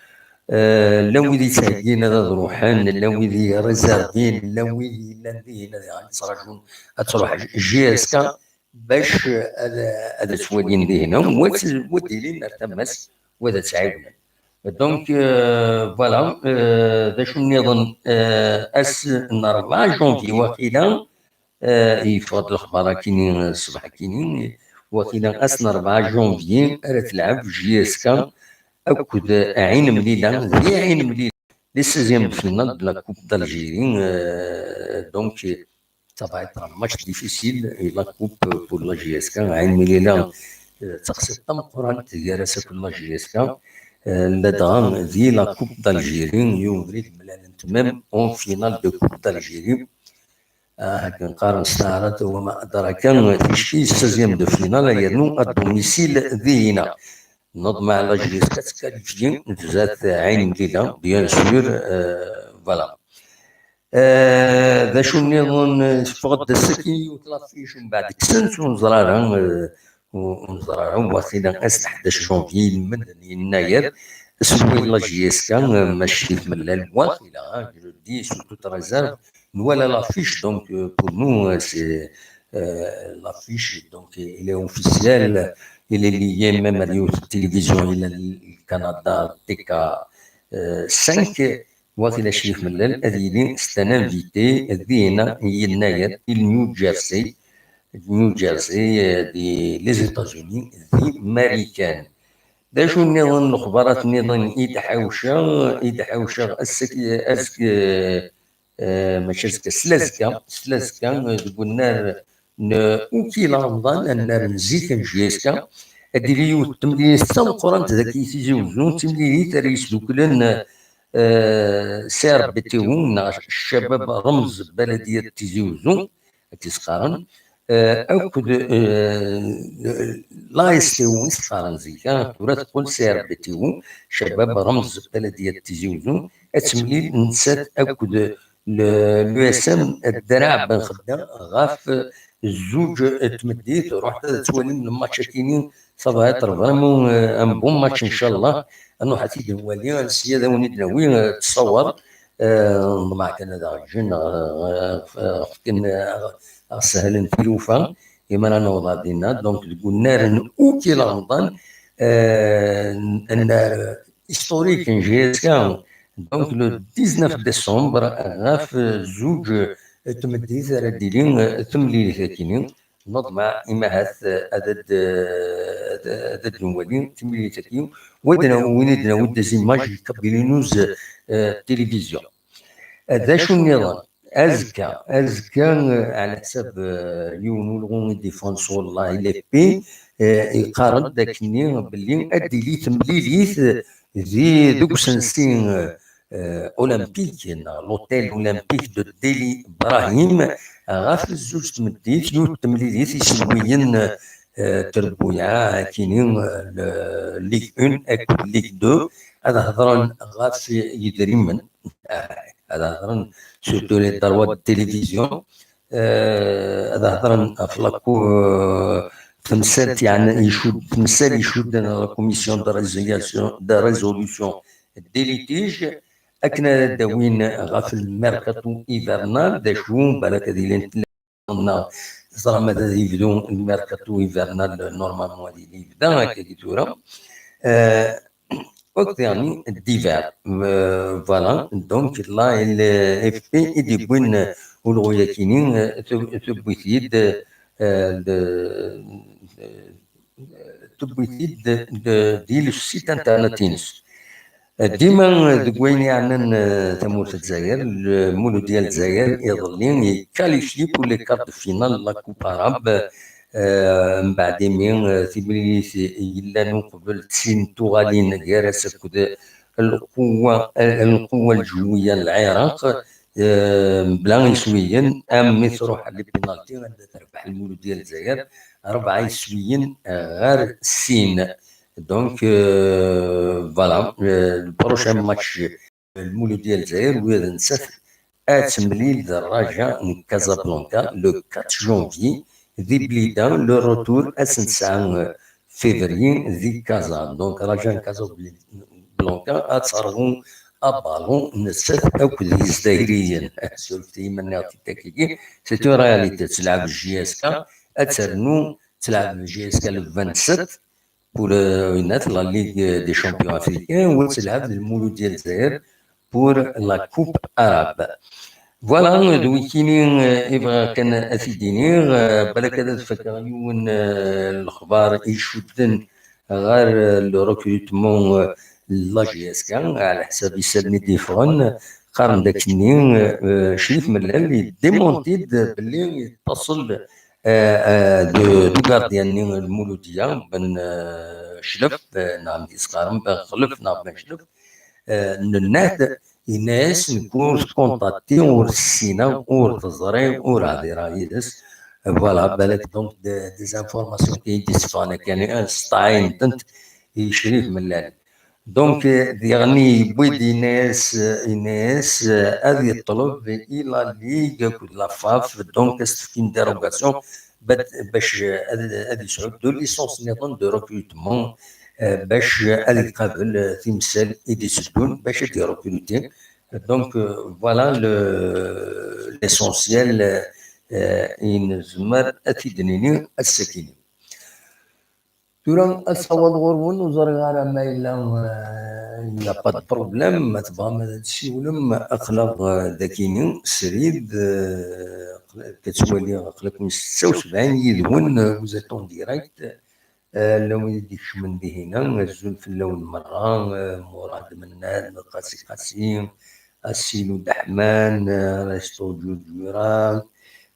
Euh, llan wid yettheggin ad, ad ruḥen, llan wid réservin, llan wid yellan dihin ad, ad ttraǧun ad truḥ J S K bac, euh, ad, ad ttwalin dihin. Wa ad, wa ad ilin ar tama-s, wa ad tt-ɛiwnen. Donc, euh, voilà, euh, d acu nniḍen, euh, ass n rebɛa janvier, waqila, euh, yeffeɣ-d lexbar akini, euh, ṣṣbeḥ akini, waqila ass n rebɛa janvier ara telɛeb J S K akked Ɛin Mlila, di Ɛin Mlila, les seizièmes de finale de la Coupe d'Algérie. Euh, donc, ça va être un match difficile, et la Coupe pour la J S K, Ɛin Mlila, euh, d taxsayt tameqqrant gar-as akked la J S K. Euh, ladɣa di la Coupe d'Algérie, yiwen ubrid mlalent même en finale de Coupe d'Algérie. Ah, akken qqaren s taɛrabt, wa ma adraka, ticki seizième de finale, yernu à domicile dihina. Neḍmeɛ la J S K ad tkalifyi zdat Ɛin Mlila, bien sûr, euh, voilà. Euh, d acu nniḍen, euh, teffeɣ-d ass-agi yiwet l'affiche, mbeɛd kksen-tt, ur neẓri ara, euh, ur, ur neẓri ara, waqila ass n ḥdac janvier, ilmend n yennayer, ass n wayen la J S K, euh, mačči d tmellal, waqila, hein, je le dis sous toute réserve, nwala l'affiche, donc, euh, pour nous, euh, c'est, euh, l'affiche, donc, il est officiel, il est lié même à la télévision, il est le Canada, T K, euh, cinq, waqila Crif Mellal ad yili, c'est un invité, dina yennayer, il New Jersey, New Jersey, euh, di les États-Unis, di Marikan. D acu nniḍen, lexbarat nniḍen i d-ḥawceɣ, i d-ḥawceɣ ass-agi, azekka, euh, mačči azekka, slazekka, slazekka, euh, deg unnar n Ukil Remḍan, annar n zik n J S K, ad d-tili yiwet n temlilit tameqqrant dagi i Tizi Uzzu, d timlilit ara yesduklen, euh, C R B T U, neɣ Cabab Remz Baladiyat Tizi Uzzu, akken i s-qqaren, euh, akked, euh, l'A S T U i s-qqaren zik, ah, tura teqqel C R B T U, Cabab Remz Baladiyat Tizi Uzzu, ad temlil nettat akked le, l'U S M Draɛ Ben Xedda ɣef zuǧ n tmeddit. Ruḥet ad twalim lmatch-akini, ça va être vraiment, euh, un bon match, inchallah. Ad nruḥ ad t-id-nwali, ad nesya ad awen-id-nawi, euh, ttṣawer. Euh, neḍmeɛ kan ad aɣ-ǧǧen, euh, euh, fken, euh, aɣ-, aɣ-sehlen tilufa, imi ara naweḍ ar dinna. Donc, deg unnar n Ukil Remḍan, euh, n, n, euh, historique n J S K, donc le dix-neuf décembre, ɣef zuǧ n tmeddit ara d-tili temlilit-akini. Neḍmeɛ imi ahat ad, ad, ad, ad d-nwali timlilit-agi, wa d-, win i d-nawi des images di Kabylie News, euh, télévision. D acu nniḍen? Azekka, azekka, euh, ɛla ḥsab, euh, yiwen ulɣu i d-iffɣen sɣur la L F P, euh, iqqaren-d akkenni belli ad d-tili temlilit di, deg usensi, euh, euh, olympique, neɣ l'hôtel olympique de Deli Brahim, ɣef zuǧ tmeddit, yiwet temlilit iselwiyen, euh, trebbuyaɛ, akini, euh, le, Ligue un akked Ligue deux, ad hedren ɣef yedrimen, ad hedren surtout les droits de télévision, euh, ad hedren ɣef la cou-, euh, temsalt, yeɛni, icud-, temsal icudden la commission de résolution, de résolution des litiges, akken ara d-awin ɣef le mercato hivernal, d acu, balak ad ilint neɣ teẓram ad yebdu le mercato hivernal, normalement ad yili yebda akka tura. Euh, ok, yeɛni divers. Euh, voilà, donc la L F P i d-yewwin ulɣu-yakini, euh, tu-, tewwi-t-id, euh, euh, de, de, tewwi-t-id d, d, di le site internet-ines. Dima deg wayen yeɛnan, euh, tamurt n Lezzayer, Lmuludya n Lezzayer iḍelli yequalifie pour les quarts de finale de la Coupe arabe, euh, mbeɛd imi, euh, timlilit yellan uqbel d sin tuɣalin gar-as akked lquwa, lquwa lǧewwiya n Lɛiraq, euh, mebla iswiyen, am mi tṛuḥ les pénaltys anda terbeḥ Lmuludya n Lezzayer rebɛa iswiyen ɣer sin. Donc, euh, voilà, euh, le prochain match, Lmuludya n Lezzayer, wid n sat ad temlil d Raja n Casablanca le quatre janvier di Blida, le retour ass n tesɛa février di Casa. Donc, Raja n Casablanca ad terwu abalun n sat akked Yizzayriyen. Surfet-iyi ma nniɣ-t-id akkagi, c'est une réalité. Ad telɛeb J S K, ad ternu, telɛeb J S K le vingt-sept pour, euh, la Ligue des Champions Africains, ou la Lmouloudia Dzaïr pour la Coupe arabe. Voilà, d wikini, euh, i bɣiɣ kan ad t-id-iniɣ, euh, balak ad fakeɣ yiwen, euh, lexbar icudden ɣer, euh, le recrutement, euh, n la J S K, ɛla ḥsab isallen i d-yeffɣen, qqaren-d akkenni, euh, Crif Mellal, yeddimunti-d belli yettaṣel euh, euh, de, du gardien-nni n Lmouloudia, Ben, euh, Chlef, euh, neɣ mi s-qqaren Ben Xlef neɣ Ben Chlef, euh, nenna-d, yenna-yas, nekk ur t-contactiɣ, ur t-ssineɣ, ur t-ẓriɣ, ur hdireɣ yid-s. Voilà, balak donc de, des informations qui existent, kan, euh, steɛinent i Crif Mellal. Donc, euh, diɣen yewwi-d, yenna-yas, yenna-yas, euh, ad yeṭleb i la Ligue akked la FAF, donc, ad s-tefkin dérogation, ba-, bac, euh, ad, ad yesɛu deux licences niḍen de recrutement, euh, bac, euh, ad iqabel, euh, timsal i d-iteddun, bac ad d-irekruti. Donc, euh, voilà le, l'essentiel, euh, euh, i nezmer ad t-id-nini ass-akini. Tura ad sawaḍ ɣur-wen, ur ẓriɣ ara ma yella, euh, il n'y a pas de problème, ma tebɣam ad d-siwlem, aql-aɣ, euh, dakini, srid, euh, aql-, ad ttwaliɣ, aql-aken setta u sebɛin yid-wen, euh, vous êtes en direct, euh, llan wid i d-ikecmen dihina, azul fell-awen merra, euh, Murad Mennad, Qasi Qasi, Asilou Deḥman, euh, Resto Ǧuǧura,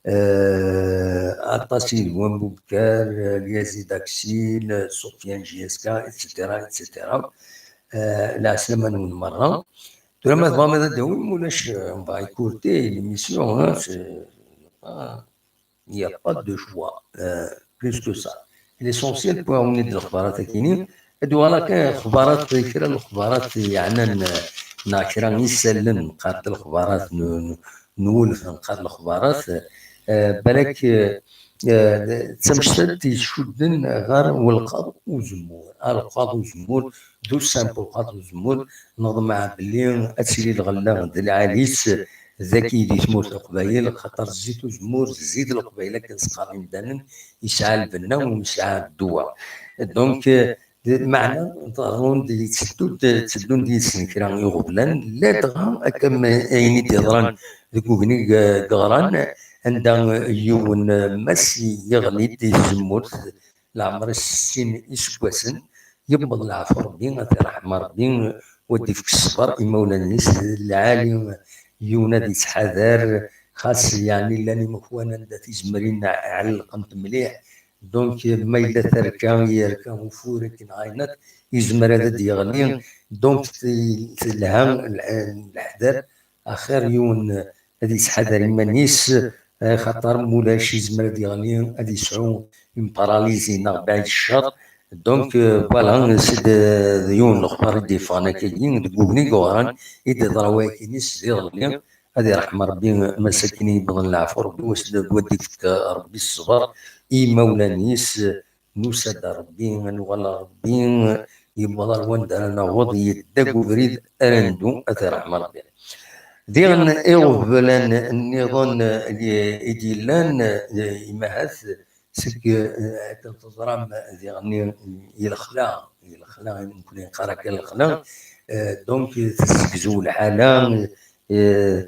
euh, aṭas yid-wen, Bubekar, euh, Lyazid Aksil, euh, Sofiane J S K, et cetera, et cetera. Euh, lɛeslama-nwen merra. Tura ma tebɣam ad d-tawim, ulac, euh, on va écourter l'émission, hein, c'est, euh, il n'y a pas de choix, euh, plus que ça. L'essentiel, pour awen-d lexbarat akini, ad uɣaleɣ kan lexbarat, kra n lexbarat yeɛnan, euh, neɣ kra n isallen, qqar-d lexbarat n, n, n wulef, qqar lexbarat, euh, balak, euh, euh, d tamectalt yecudden ɣer welqaḍ uzemmur. Alqaḍ uzemmur, d usampu ulqaḍ uzemmur, neḍmeɛ belli ad tili lɣella d lɛali-s dagi di tmurt n Leqbayel, xaṭer zzit uzemmur, zzit Leqbayel akken s-qqaren imdanen, yesɛa lbenna u yesɛa ddwa. Donc, euh, meɛna, ḍerrun-d, yetteddu-d, tteddun-d yid-sen kra iɣeblan, ladɣa akka m-, ayen i d-yeḍran deg ugni g-, geɣran, anda yiwen, euh, mass yeɣli-d i tzemmurt, leɛmer-is settin iseggasen, yewweḍ leɛfu Rebbi, ad t-iṛḥem Rebbi, u ad d-ifk ṣṣber imawlan-is, d lɛali yiwen ad yettḥadar, xas yeɛni llan imakwan anda tizemrin ɛellqent mliḥ, donc ma yella terka, yerka ufur akken ɣaynat, yezmer ad d-yeɣli, donc t-, telha l-, leḥder, axir yiwen ad yettḥadar iman-is, eh, xaṭer mulac yezmer ad yeɣli, ad yesɛu une paralysie neɣ baɛid ccer. Donc, euh, voilà, c'est de, d yiwen n lexbar i d-yeffɣen akkagi, deg ugni yuɣran i d-yeḍra wayakini s iḍelli. Ad iṛḥem Rebbi mass akken i yewwḍen leɛfu Rebbi, u ad d-ifk Rebbi ṣṣber i imawlan-is. Nusa-d ar Rebbi, ad nuɣal ar Rebbi, yewweḍ ar wanda ara naweḍ, yedda deg ubrid ara neddu, ad t-iṛḥem Rebbi. Diɣen iɣeblan nniḍen, eh, i d-yellan, eh, imahat seg, eh, akken teẓram diɣen i lexla, i lexla, nekkni neqqar akka lexla, eh, donc tessegzu lḥala, eh,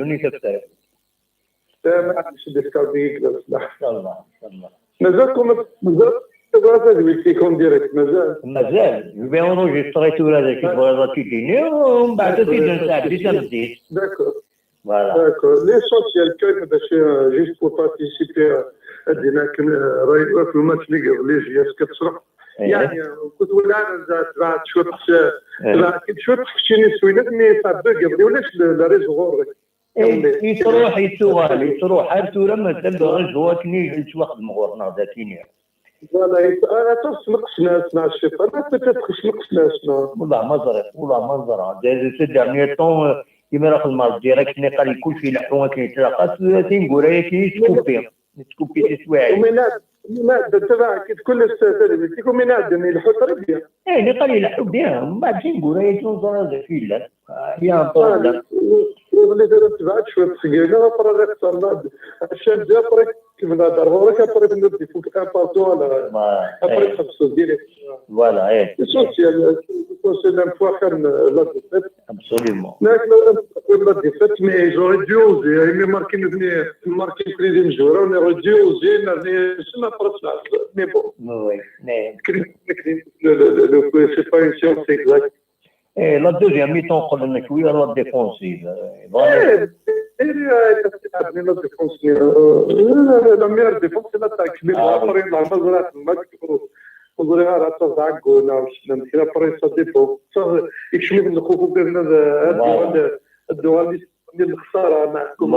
ddunit ɣef tarwa. Tama ad nesdefkaḍ deg laslaḥ. Inchallah, inchallah. Mazal-kum mazal tebɣa tadwilt-ik en direct, mazal? Mazal, je vais enregistrer tura d acu tebɣiḍ ad t-id-tiniḍ, u mbeɛd ad t-id-nesɛeddi tameddit. D'accord. Voilà. D'accord. L'essentiel kan, bac, euh, juste pour participer, euh, ad d-iniɣ kan, euh, ṛṛay-iw ɣef lmatch-nni n yiḍelli, J S quatre cents. Eh. Yeɛni, euh, ur twalaḍ ara tebɛed cwiṭ, euh, Eh. tebɛed kan cwiṭ keččini s winat, mi tebɛed yiḍelli ulac le, le réseau ɣur-k. Eh, yettruḥ, yettuɣal, yettruḥ. Ar tura mazal le réseau akken i yettwaxdem ɣur-neɣ dagi-nni. Voilà, aṭas sneqsen-as, neɣ je sais pas, peut-être sneqsen-as, non? Wallah ma ẓriɣ, wallah ma ẓriɣ. Ces derniers temps, euh, imi ara xedmeɣ direct-nni, qal kullec ileḥḥu akken yetlaq. Tineggura-agi yettkupi, yettkupi tiswiɛin. ومن بعد، ومن بعد تبع كيف كل السنة هذه، ومن بعد يلحق ربيع. Eh, niqal ileḥḥu bien, mbeɛd tineggura-agi ur neẓri d acu yellan. Ah, il y a un problème. Iḍelli tura tebɛed cwiṭ seg-neɣ, après ad ixṣer, ad, ad ccamdi, après kemmel ad ɣur-k, après tenniḍ-d ifuk un partout, ala, Ouais, après eh, tḥebseḍ direct. Voilà, eh. L'essentiel, l'essentiel, am waxxam, la défaite. Absolument. Nekk la, la défaite, mais ils auraient dû oser, hein, mais marqué, marqué le deuxième joueur, on aurait dû oser, mais c'est ma place, mais bon. Oui, mais Le, le, le, le, c'est pas une science exacte. Eh, la deuxième mi-temps, qqlen akk à la défensive. Eh, vraiment. Eh, eh, eh, la défense, euh, la, la meilleure défense, c'est l'attaque. Mais bon, Ah, oui. Après, la, la, la, le match, ur ẓriɣ ara, d taẓɛeggu neɣ d kra, après ça dépend. Yekcem-iten lxuf, ufiɣ ad, ad yuɣal, ad yuɣal yesni lexsara, meḥkum.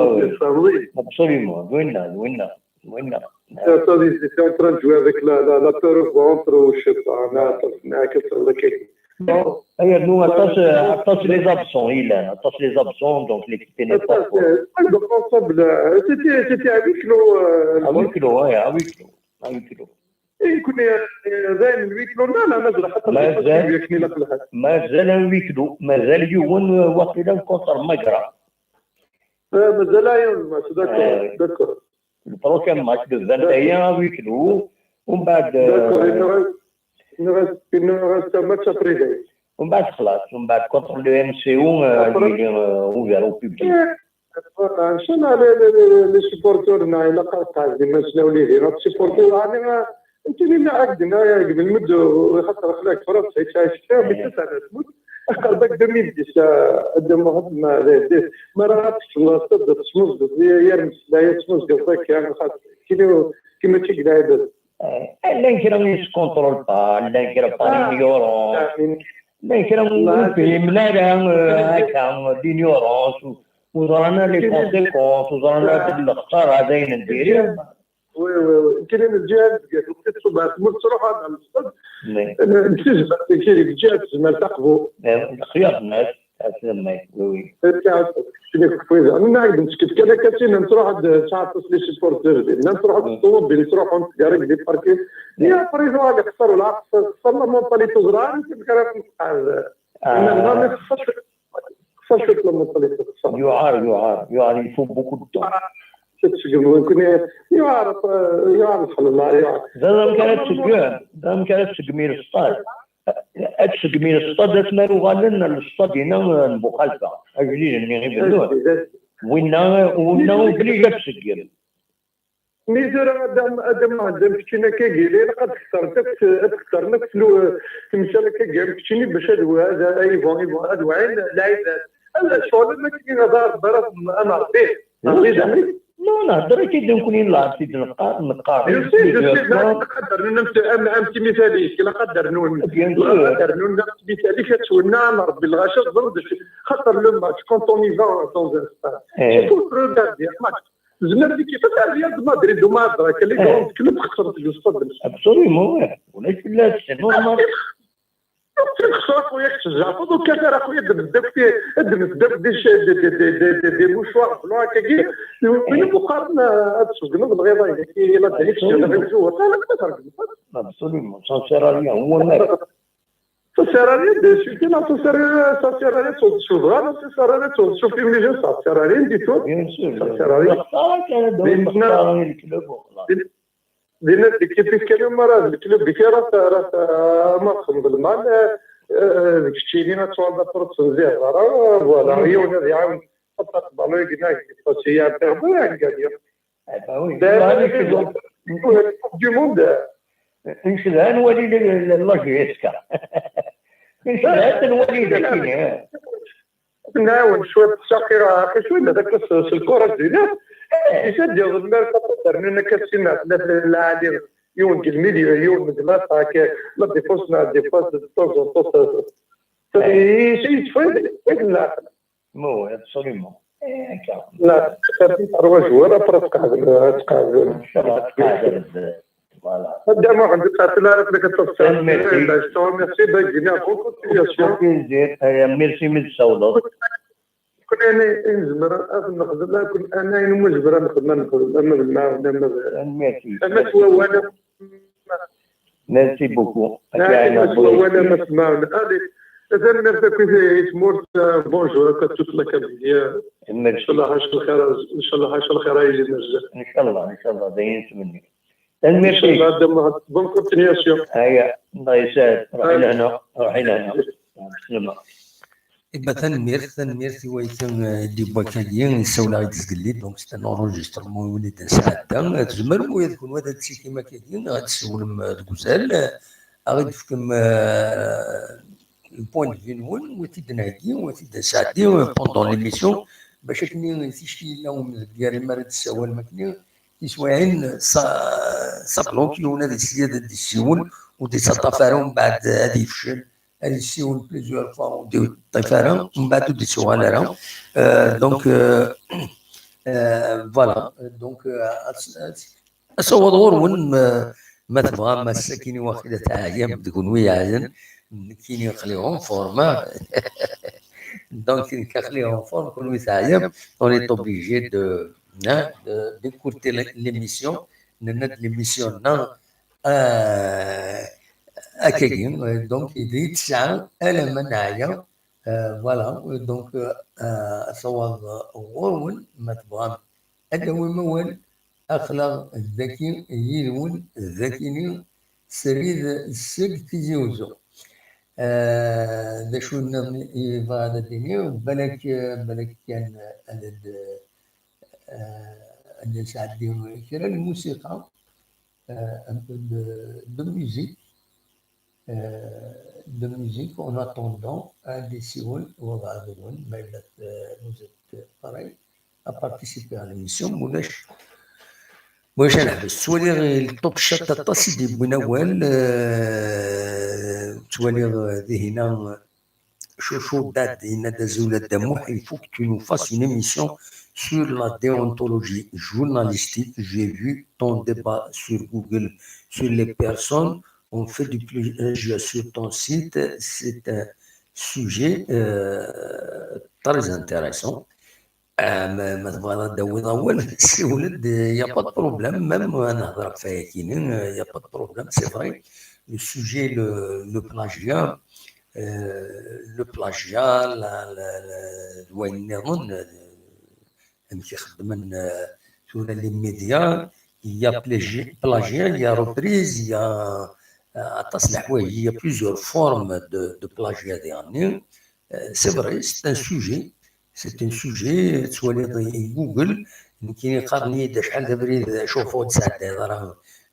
Absolument, d winna, d winna, d winna. Ça, ils étaient en train de jouer avec la, la, la peur au ventre, ou je sais pas, neɣ aṭas n akken. Bon. Ay, rnu aṭas, aṭas les absents i yellan, aṭas les absents, donc l'équipe n'est pas forte. Aṭas, euh, ensemble, euh, c'était, c'était à huis clos, euh, à huis clos, ouais, à huis clos, à huis clos. Et écoutez, euh, ben, huis clos, non, non, non, je l'ai pas. Mazal, mazal un huis clos, mazal yiwen, euh, waqila contre Magra. Euh, mazal yiwen, d'accord, d'accord. Le prochain match, le vingt et un à huis clos, ومن بعد, euh, d'accord, il nous reste, il nous reste, il nous reste un match après. ومن بعد خلاص، ومن بعد contre le M C O, euh, après, il est, euh, ouvert au public. Voilà, إن شاء الله les, les, les, les supporters هنا إلا قاعد قاعدين ما نسناو ليه هنا supporters يعني، آه، يمكن لنا عقدنا يا قبل مدة، خاطر خلاك فرنسا يتعايش فيها، mais ça, ça تموت. أخر باك deux mille dix، آه، قدام واحد ما، ما راه تكتب واسطة، تسموز، يا، يا رمس، لا، يا تسموز، قصدك، يعني، خاص، كيما، كيما تشيك لعيبة. آه، llan kra ur yeskunṭrul pas, llan kra par ignorance, llan kra ur fhimen ara, euh, akka, l'ignorance, ur ẓran ara les conséquences, ur ẓran ara d lexsara d ayen n diri. Oui, oui, oui. Kra n lǧiha tezga tuqt ṣṣubeɛ tmurt tṛuḥ ad nṣeṭṭed. Tizmert kiri lǧiha tezmert aqbu. Lxir nnas. Aslama, oui, oui. Nna ak-d nesked kan akka sin n truḥ ad tesɛa aṭas les supporters din. Nna truḥ ad teṭṭuwḍ din, truḥ ad tgarag di parking. Ya, après, yuɣal ixṣer wala xṣer, xṣer la mentalité ẓran, amek ara tneqqa. Nna xṣer cwiṭ, xṣer cwiṭ la mentalité, xṣer. Yuɛer, yuɛer, yuɛer, il faut beaucoup de temps. Tettseggem, nekkni, yuɛer, yuɛer lḥal, yuɛer. D amek ara tseggem, d amek ara tseggem i lefṭal. Ad tseggem i lefṭad, asmi ara uɣalen lefṭad-ina n Buxalfa, agdid-nni i bennun. Winna, winna oblige ad tseggem. Mi tura ad am-, ad am-, ad am-, keččini akkagi, ilaq ad tketreḍ akk, ad tketreḍ akk tlu-, temsal akkagi, am keččini bac ad wa-, ad, ad, ad, ad wɛin lɛibad. Ala ccɣel am akken ad aɣ-, ad aɣ-, ad nṛebbi. Ṛebbi d amek. Non, nehder-ak-id nekkni, nlɛeb-t-id, neqqar, neqqar. Je sais, je sais, naqader nuna am, am, am timitalik, naqader nuna. Bien sûr. Naqader nuna am timitalik, ad twenna, nṛebbi lɣaci, teẓriḍ d acu. Xaṭer le match, quand on y va dans un stade, il faut regarder un match. Tezmer l'équipe, ata Real de Madrid, وما أدراك, les grands clubs xesren deg stade. Absolument, ouais. Ulac fell-as, c'est normal. Tixṣer, a xuya, kečč tzeɛfeḍ, ur kkat ara, a xuya, ddem-d akk ti-, ddem-d akk des, des, des mouchoirs blancs akkagi, win i uqaren, eh, ad tsebgneḍ lɣiḍa-inek, i la dalik, tjehdeḍ imjuhur. Ala, ma tergmeḍ. Absolument, ça sert à rien. Ça sert à rien de discuter, là, ça sert à rien, ça sert à rien de se, se voir, ça sert à rien de se, se féminiser, ça sert à rien du tout. Bien sûr, ça sert à rien. Dinna, dinna, deg l'équipe kan, ma rad leklub kan, rad, rad, ma txedmeḍ lmal, eh, eh, deg keččini ad tuɣaleḍ après ur tenziɛeḍ ara, voilà, yiwen ad iɛawen, ad taqbaleḍ, yegna, yegna, yegna, yegna. Ah, bah oui. Coupe du monde. Ncedha ad nwali la, la, la J S K. Ncedha ad nwali d akini. Nɛawen cwiṭ, saqi, aqi cwiṭ, d akka s, s lkura d dinna. Eh, isa d-yaweḍ lmal, xaṭer rnan akka sin neɣ tlata lɛali, yiwen deg lmilieu, yiwen deg l'attaque, la défense neɣ défense de temps en temps, ça, ça, ça, eh, yettfayed, yettfayed leɛqel. Ma oui, absolument. Eh, akka. La, ça fait trois joueurs, après tqeɛdem, tqeɛdem. Inchallah, tqeɛdem. Voilà. Dda Muḥend, ur ttɛeṭṭil ara fell-ak ad teḍṣiḍ. Tanemmirt. Je te remercie, ben, bonne continuation. Merci, mi d-tsawleḍ. Kun ana i nezmer ad nexdem, kun ana ayen umi nezmer ad nexdem, ad nexdem, ama d lmaɛun, ama d, ama s wawal. Merci beaucoup. Ama s wawal, ama s lmaɛun. Allez, tanemmirt akk i tmurt, bonjour akk à toute la Kabylie. Merci. Inchallah, ḥaca lxir, inchallah, ḥaca lxir ay yili nezzeh. Inchallah, inchallah, d ayen nettmenni. Tanemmirt-ik. Inchallah, Dda Muḥend. Bonne continuation. Aya, Allah yesɛed. Ruḥ i lehna, ruḥ i lehna. Slama. Iba tanemmirt, tanemmirt i wayt-i, eh, di wakali, yessawel-aɣ-d zgelli, donc c'est un enregistrement i win i d-nesɛedda. Tzemrem, ula d kunwi ad d-tikim akkagi, ad d-tessawlem, eh, deg uzal, eh, ad aɣ-d-tefkem, eh, le point de vue-nwen, wa t-id-nheggi, wa t-id-nesɛeddi, eh, pendant l'émission, bac akken ticki yella umdegger imi ara d-tessawalem akken, tiswiɛin, ça, ça bloque, yiwen ad yessiwel, ad d-yessiwel, ur d-yettaṭṭaf ara, umbeɛd ad yefcel, ad yessiwel plusieurs fois, ur d-yeṭṭif ara, umbeɛd ur d-yettuɣal ara. Euh, donc, euh, euh, voilà. Donc, euh, as- as- asawaḍ ɣur-wen, ma, ma tebɣam, ass-agi waqila teɛyam, d kunwi yeɛyan, nekkini aql-i en forme, ah. Donc, nekk aql-i en forme, kunwi teɛyam, on est obligé de, hein, de, d'écouter l'émission. Nenna-d l'émission-nneɣ, euh, akkagi, euh, donc, di tesɛa, alamma neɛya, euh, voilà, donc, euh, euh, asawaḍ ɣur-wen, ma tebɣam ad d-tawim awal, aql-aɣ dagi yid-wen, dagini, srid seg Tizi Uzzu. Euh, d acu nniḍen i bɣiɣ ad d-iniɣ? Balak, balak kan ad d-, euh, ad d-nesɛeddi kra n lmusiqa, euh, un peu de, de musique, euh, de musique en attendant ad d-yessiwel wabɛaḍ-nwen, ma yella, euh, vous êtes prêts à participer à l'émission, ma ulac, ma ulac ad neḥbes. Ttwaliɣ le top chat aṭas i d-yewwin awal, euh, ttwaliɣ, euh, dihina, Chouchou Dad, yenna-d: azul a Dda Muḥ, il faut que tu nous fasses une émission sur la déontologie journalistique. J'ai vu ton débat sur Google sur les personnes ont fait du plagiat sur ton site. C'est un sujet, euh, très intéressant. Euh, ma, ma tebɣiḍ ad d-tawiḍ awal, siwel-d, il y a pas de problème, même ad nehder ɣef wayagi, euh, il y a pas de problème, c'est vrai. Le sujet, le, le plagiat, euh, le plagiat, la, la, la, d wayen nniḍen, euh, amek i xeddmen, euh, tura les médias, il y a plagiat, plagiat, il y a reprise, il y a, euh, aṭas n leḥwayeǧ, il y a plusieurs formes de, de plagiat, يعني. Euh, c'est vrai, c'est un sujet. C'est un sujet, tettwaliḍ i Google, nekkini qqaren-iyi-d acḥal d abrid, acuɣef ur d-tesɛeddayeḍ ara,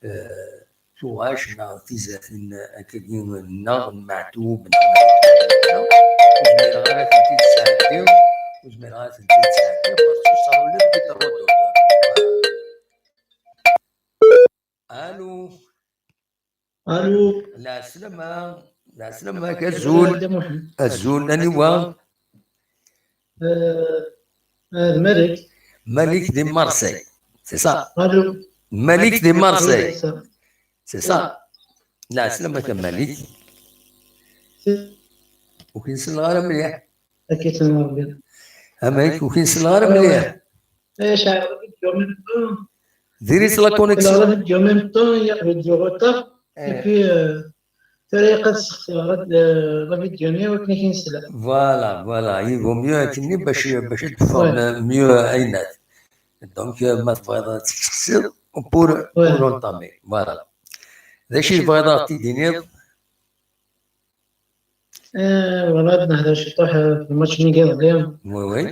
euh, tuɣac neɣ tizatin akkagi nneɣ n Meɛtub neɣ ur zmireɣ ara ad tent-id-sɛeddiɣ, ur zmireɣ ara ad tent-id-sɛeddiɣ, parce que ça relève du droit d'auteur. Allô. Allô. Lɛeslama. Lɛeslama-k, azul. Azul, aniwa? Euh, euh, Malik. Malik di Marseille. C'est ça. Allô. Malik di Marseille. Oui, c'est ça. C'est ça. Lɛeslama-k a Malik. C'est Ur k-nsel ara mliḥ. Akka i ttnamar bien. Amek, ur k-nsel ara mliḥ. Diri-tt la connexion. En même temps, il y a du retard. Et puis, euh, tura ilaq ad ssextireɣ la vidéo-nni akken ad k-nsel. Voilà, voilà. Il vaut mieux akkenni bac, bac ad d-teffeɣ mieux aynat. Donc, euh, ma tebɣiḍ ad tt-tessexsiḍ pour, pour entamer. Voilà. D acu i tebɣiḍ ad ɣ-t-id-tiniḍ? Eh, voilà, ad nehder ciṭuḥ, eh, ɣef lmatch-nni n yiḍelli. Oui, oui.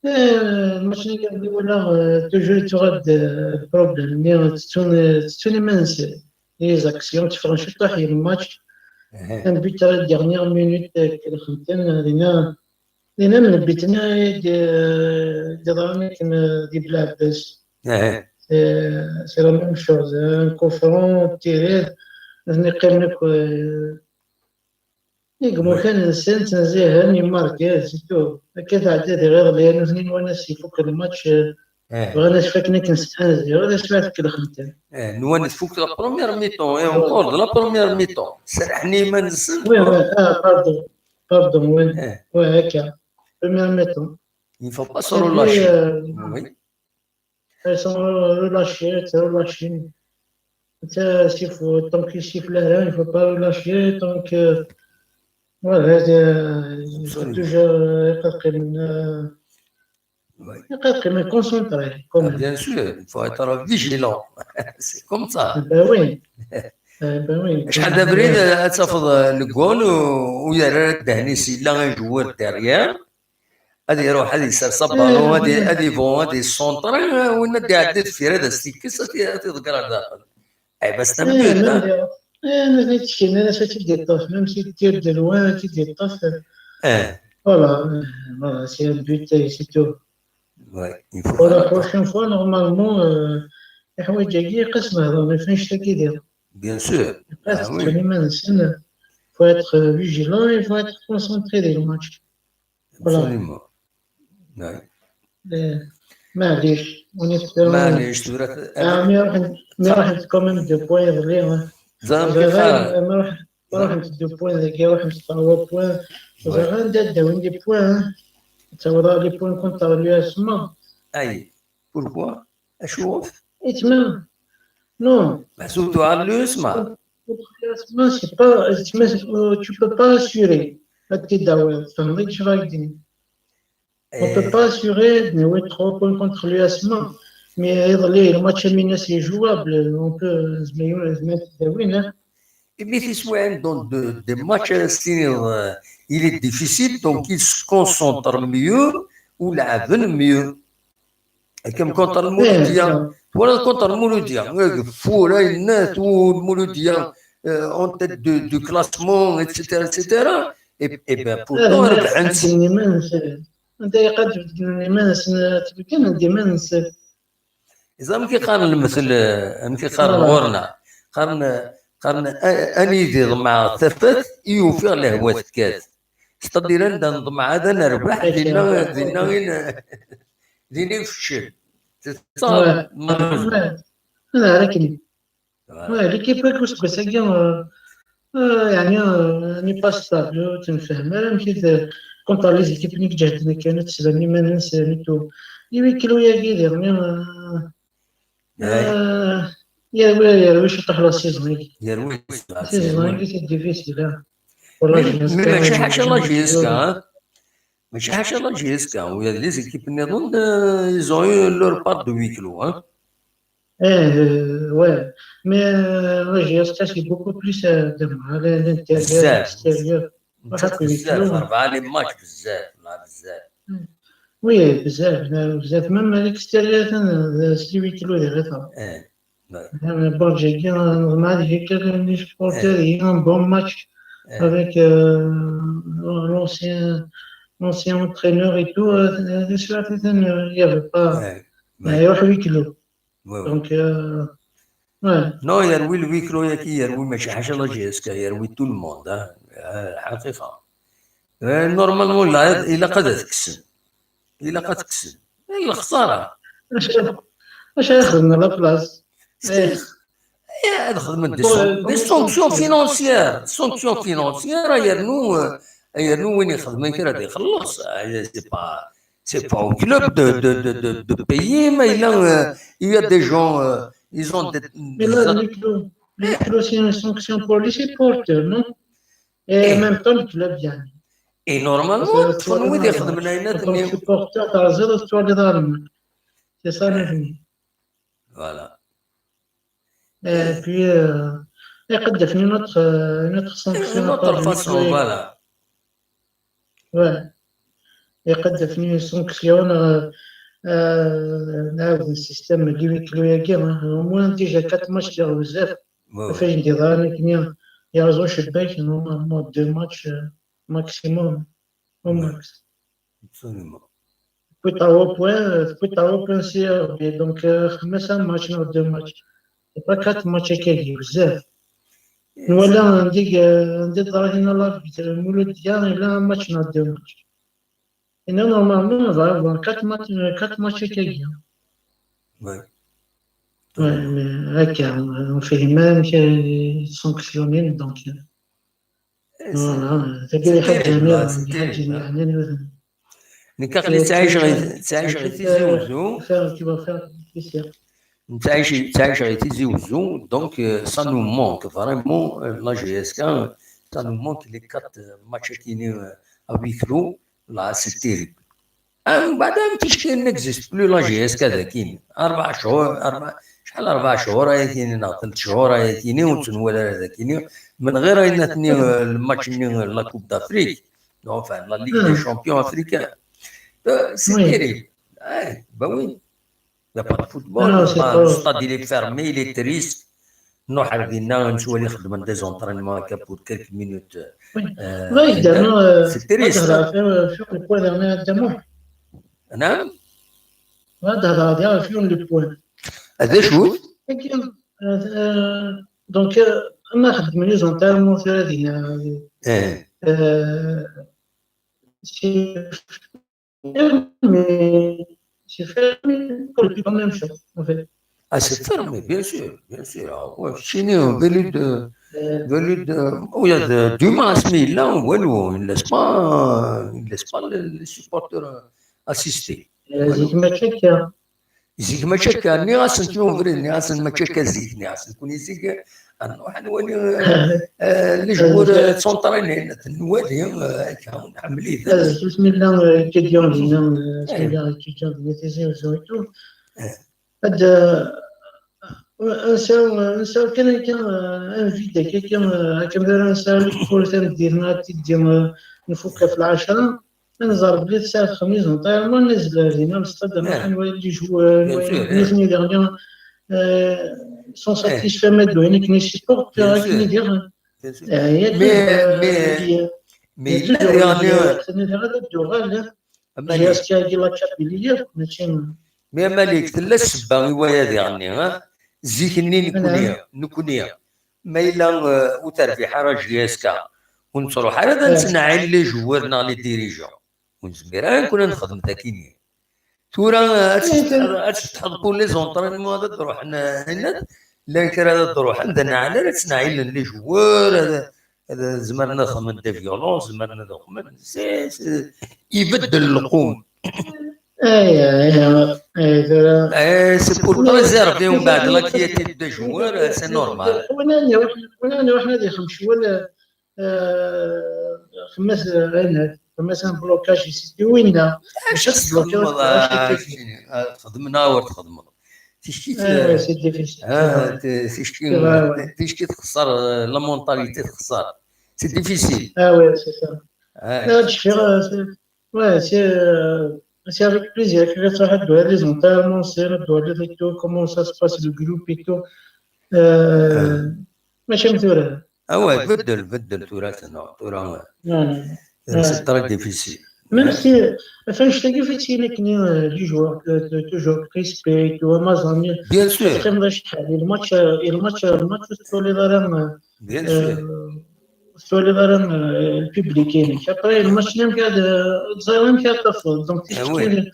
Eh, lmatch-nni n yiḍelli, walaɣ, eh, toujours yettuɣal-d, eh, le problème-nni, ttettun, eh, ttettun iman-nsen, les actions, tteffɣen ciṭuḥ i lmatch. Un but à la dernière minute, eh, kellxen-ten, eh, dinna, dinna am le but-nni i d-, eh, d-yeḍran akken, eh, di Belɛebbas. C'est, c'est la même chose, un coup franc, tiré, nutni qqimen akk, eh, i imukan-nsen ttnezzihen, yemmarki, c'est tout. Akka tɛedda diɣ iḍelli, nutni nwan ass ifuk lmatch, bɣan ad fakken akken s tḥanzi, ad as-fat kelxen-ten. Eh, nwan tfuk la première mi-temps, et encore de la première mi-temps. Serrḥen i iman-nsen. Oui, oui, ah, pardon. Pardon, oui. Oui, akka. Première mi-temps. Il ne faut pas se relâcher. Oui. Ils sont relâchés, c'est relâché. C'est, il faut, tant qu'il siffle rien, il ne faut pas relâcher, donc, euh, voilà, c'est, euh, il faut toujours, euh, être, euh, être concentré, quand même. Ah, bien sûr, il faut être vigilant. C'est comme ça. Ben oui. Eh ben oui. Acḥal d abrid ad tafeḍ, euh, le goal u, u yerra ddehn-is, yella un joueur derrière. Ad iruḥ, ad isers abalu, ad i-, ad ibu, ad issunṭer, eh, win ad d-iɛeddi deffir, ad as-t-ikkes, ad t-, ad t-iḍegger ar daxel. Eh, bas tameddit, même ha? Eh, nutni ttkin, ad as-t-id-iṭṭef, même si tir de loin, ad t-id-iṭṭef. Eh. Voilà, eh, voilà, c'est un but, eh, c'est tout. Ouais, il faut. Pour la prochaine fois, normalement, euh, Leḥwayeǧ-agi iqas nehḍer ɣef annect-agi diɣ. Bien sûr. Iqas ttun iman-nsen, faut être vigilant et faut être concentré deg lmatch. Voilà. Absolument. Ouais. Eh, maɛlic, on espère. Maɛlic, tura. Ah, mi ruḥent, mi ruḥent quand même deux points iḍelli, hein. Ẓer amek iqqar. Mi ruḥent, mi ruḥent deux points, dagi ruḥent trois points. Ouais. Ẓer anda d-awin les points, hein. Ttaweḍ les points contre l'U S M A. Ay, pourquoi? Acu? Étma. Non. Meḥsub tuɣal l'U S M A. L'U S M A, c'est pas, c'est, euh, tu peux pas assurer. Ad t-id-tawiḍ, tfehmeḍ acu ara k-d-iniɣ. On peut pas assurer de trois points contre l'U S M A. Mais iḍelli, le match à Minas est jouable. On peut, nezmer, nezmer ad t-id-awin, hein. Imi tiswiɛin, donc, de, des matchs, euh, il est difficile, donc ils se concentrent mieux ou leɛben mieux. Comme contre le Mouloudia. Voilà, contre le Mouloudia. Fou, là, il naît tout le Mouloudia, euh, en tête de, du classement, et cetera, et cetera. Et, et ben, pourtant, rebḥen. Anda iqad beddlen iman-nsen, ttbeddlen-d iman-nsen. Iẓa amek i qqaren lemtel, amek i qqaren ɣur-neɣ? Qqaren, qqaren, a-, anida ḍemɛeɣ tafat i ufiɣ lehwa tekkat. C'est-à-dire anda neḍmeɛ ad nerbeḥ, dinna, dinna i n-, dinna i nfeccel. C'est ça, malheureusement. Voilà. Ouais, l'équipe-agi useggas-agi, euh, euh, yeɛni, euh, n'est pas stable, ur ttemfehhem ara amek i d-, contre les équipes-nni i iǧehden akken ad tesbern iman-nnes, euh, et tout. Huis clos-agi diɣen, euh, euh, yerwi, yerwi ciṭuḥ la saison-agi. Yerwi la saison-agi, c'est difficile, hein. Mais, mais mačči ḥaca la J S K, hein. Mačči ḥaca la J S K, ula d les équipes nniḍen, euh, ils ont eu leur part de huis clos, hein. Eh, euh, ouais. Mais, euh, la J S K, c'est beaucoup plus, euh, de mal, à l'intérieur, à l'extérieur. Bzzaf, bzzaf, rebɛa les matchs, bzzaf, la, bzzaf. Oui, bzzaf, bzzaf. Même à l'extérieur, c'est huis clos, les référents. Bon, j'ai bien, euh, un bon match avec, euh, l'ancien, l'ancien entraîneur et tout, euh, il y avait pas, il y a huis clos. Donc, euh, ouais. Non, yerwi le huis clos-agi, yerwi mačči ḥaca la J S K, yerwi tout le monde, hein. Euh, ḥaqiqa. Euh, normalement, la, ilaq ad t-kksen. Ilaq ad t-kksen. Eh, lexsara. Acu, acu ara xedmen à la place? Eh, ad xedmen des san-, des sanctions financières. Sanctions financières, yernu, euh, yernu win ixedmen kra ad ixelleṣ. Eh, c'est pas, c'est pas au club de, de, de, de, de payer, mais il y a, euh, il y a des gens, euh, ils ont des, mais là, des, le huis clos, le huis clos, c'est une sanction pour les supporters, non? Et en même temps, le club gagne. Et normalement, ṭṭfen wid ixedmen ayen-nni. Supporter, terẓiḍ, ur tettwaliḍ ara. C'est ça, le but. Voilà. Et puis, euh, iqeddef une autre, euh, une autre sanction. Une autre façon, voilà. Ouais. Iqeddef une sanction, euh, euh, nɛawed le système n huis clos-agi, hein. Au moins, déjà quatre matchs, c'est bzzaf. Ɣef ayen d-yeḍran akken, yerẓa ucebbak, normalement, deux matchs, euh, maximum, au max. Absolument. Tewwiḍ trois points, euh, tewwiḍ trois points si Rebbi. Donc, euh, xemsa matchs neɣ deux matchs. C'est pas quatre matchs akka, bzzaf. Nwala anda i, euh, anda i teḍra tinna l'arbitre, Mouloudia, yella un match neɣ deux matchs. Et là, normalement, on va avoir quatre matchs, euh, quatre matchs akkagi. Ouais. Ouais, mais, ok, on, on fait même que sanctionner, donc, euh, voilà, c'est terrible, c'est terrible, hein. Nekk aql-i ttɛiceɣ i, ttɛiceɣ i Tizi Uzzu. Faire, tu vas faire plaisir. Ttɛiceɣ, ttɛiceɣ i Tizi Uzzu, donc, euh, ça nous manque vraiment, euh, la J S K, ça nous manque les quatre, euh, matchs-agi, euh, à huis clos, là, c'est terrible. Ah, mbeɛd am ticki n'existe plus la J S K dagi. Arbaɛ cchur, arbaɛ, acḥal, arbaɛ cchur ayagi, neɣ telt cchur ayagi, ur tt-nwala ara dagi. Menɣir ayen atni, euh, le match-nni, euh, la Coupe d'Afrique. Enfin, la Ligue des Champions africains. Euh, c'est terrible. Eh, bah oui. Il n'y a pas de football. Non, c'est pas... Le stade, il est fermé, il est triste. Nruḥ ar dinna, nettwali xeddmen des entraînements akka pour quelques minutes. Oui. Euh, c'est triste. Ad hedreɣ ɣef yiwen n le point. Naɛam? Ad hedreɣ diɣ ɣef yiwen n le point. D acu? Donc, euh, ma xeddmen les enterrements tura dinna, eh, euh, c'est fermé, c'est fermé, c'est pas la même chose, en fait. Ah, c'est fermé, bien sûr, bien sûr. Ah, ouais, chez nous, venu de, venu de, oh, il y a de, du masse, mais là, on voit, nous, il ne laisse pas, il ne laisse pas les, les supporters assister. Zik mačči akka. Zik mačči akka, nniɣ-asen, tu ubrid, nniɣ-asen mačči akka zik, nniɣ-asen, kuni zik, ad nruḥ ad nwali, eh, eh, les joueurs, eh, ttwanṭrinin, ad nwali, eh, akka, nḥemmel-iten. Zik, bismillah, eh, étudiant dinna, eh, bismillah, étudiant dinna, Tizi Wezzu et tout. Eh. Ad, eh, nsaw, nsaw kan akka, eh, un vide akka, akka, eh, akken ara nsaw, kul tameddit-nneɣ ad t-id-, eh, nfuk ɣef lɛecṛa. Ad nẓer belli tesɛa texmiz n ṭayerman, nezla dinna lestad, ad nruḥ ad nwali les joueurs, nitni diɣen, euh, sont satisfaits ma d wayen akken i supportent, akken i diɣen. Mais, mais, mais yella diɣen, ad d-uɣal, J S K-agi la Kabylie, mačči. Mais a Malik, tella ssebba i waya diɣen, ha? Zik-nni nekni, nekni, ma yella, euh, ur terbiḥ ara J S K, ur nettruḥ ara ad nettnaɛil les joueurs neɣ les dirigeants. Ur nezmir ara nekni ad nexdem takini. Tura, eh, ad tfetḥeḍ, ad tfetḥeḍ pour les entraînements, ad d-ruḥen, eh, hinna, llan kra ad d-ruḥen, d anaɛlal, ad ttnaɛilen les joueurs, ad, ad zemren ad xedmen de violence, zemren ad xedmen, c'est, c'est, ibeddel lqum. Eh, c'est pour préserver, mbeɛd, la quiétude des joueurs, eh, c'est normal. Win ara iruḥen, win ara iruḥen ad ixdem cwal, eh, xemmas, eh, xemmas un blocage ici, winna. Acu ad txedmeḍ, ah, xedmen, ah, ur txedmeḍ. Ticki, ah, c'est difficile. Ah, ticki, ticki texṣer, eh, la mentalité texṣer. C'est difficile. Ah ouais, c'est ça. Ah, je fais, euh, c'est, ouais, c'est, euh, c'est avec plaisir que je vais faire les enterrements, c'est le, comment ça se passe, le groupe et tout. Euh, mačči am tura. Ah ouais, beddel, beddel tura, tura, c'est très difficile. Même si, enfin, je t'ai dit, c'est une, euh, du joueur, euh, de, toujours respect, tu vois, ma zami. Bien sûr. Le match, euh, le match, euh, le match, tu vois, les, euh, bien sûr. Ur tettwaliḍ ara, euh, le public-inek. Après, le match-nni amek ara, euh, ur teẓriḍ amek ara tafeḍ. Donc, ticki,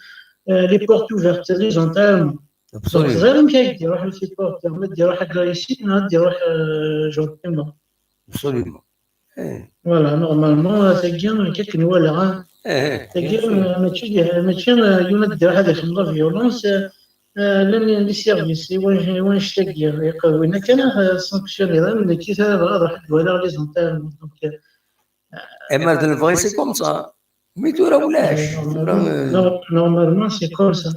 euh, les portes ouvertes, les enterrements. Donc, teẓriḍ amek ara d-iruḥ le supporter, ma d-iruḥ agressif neɣ ad d-iruḥ, euh, gentiment. Absolument. Voilà, normalement, tagi, akken walaɣ, hein. Tagi, euh, mačči, mačči, euh, yiwen ad d-iruḥ ad ixdem la violence, euh, Euh, llan les services, i wan-, i wanect-agi, iqewwin akken ad sanctionniḍ, am nekk i ara bɣiɣ ad ruḥeɣ ad waliɣ les enterrements. Donc, euh, eh, ma d lebɣi, c'est comme ça. Mi tura ulac. Tura, euh, normalement, c'est comme ça.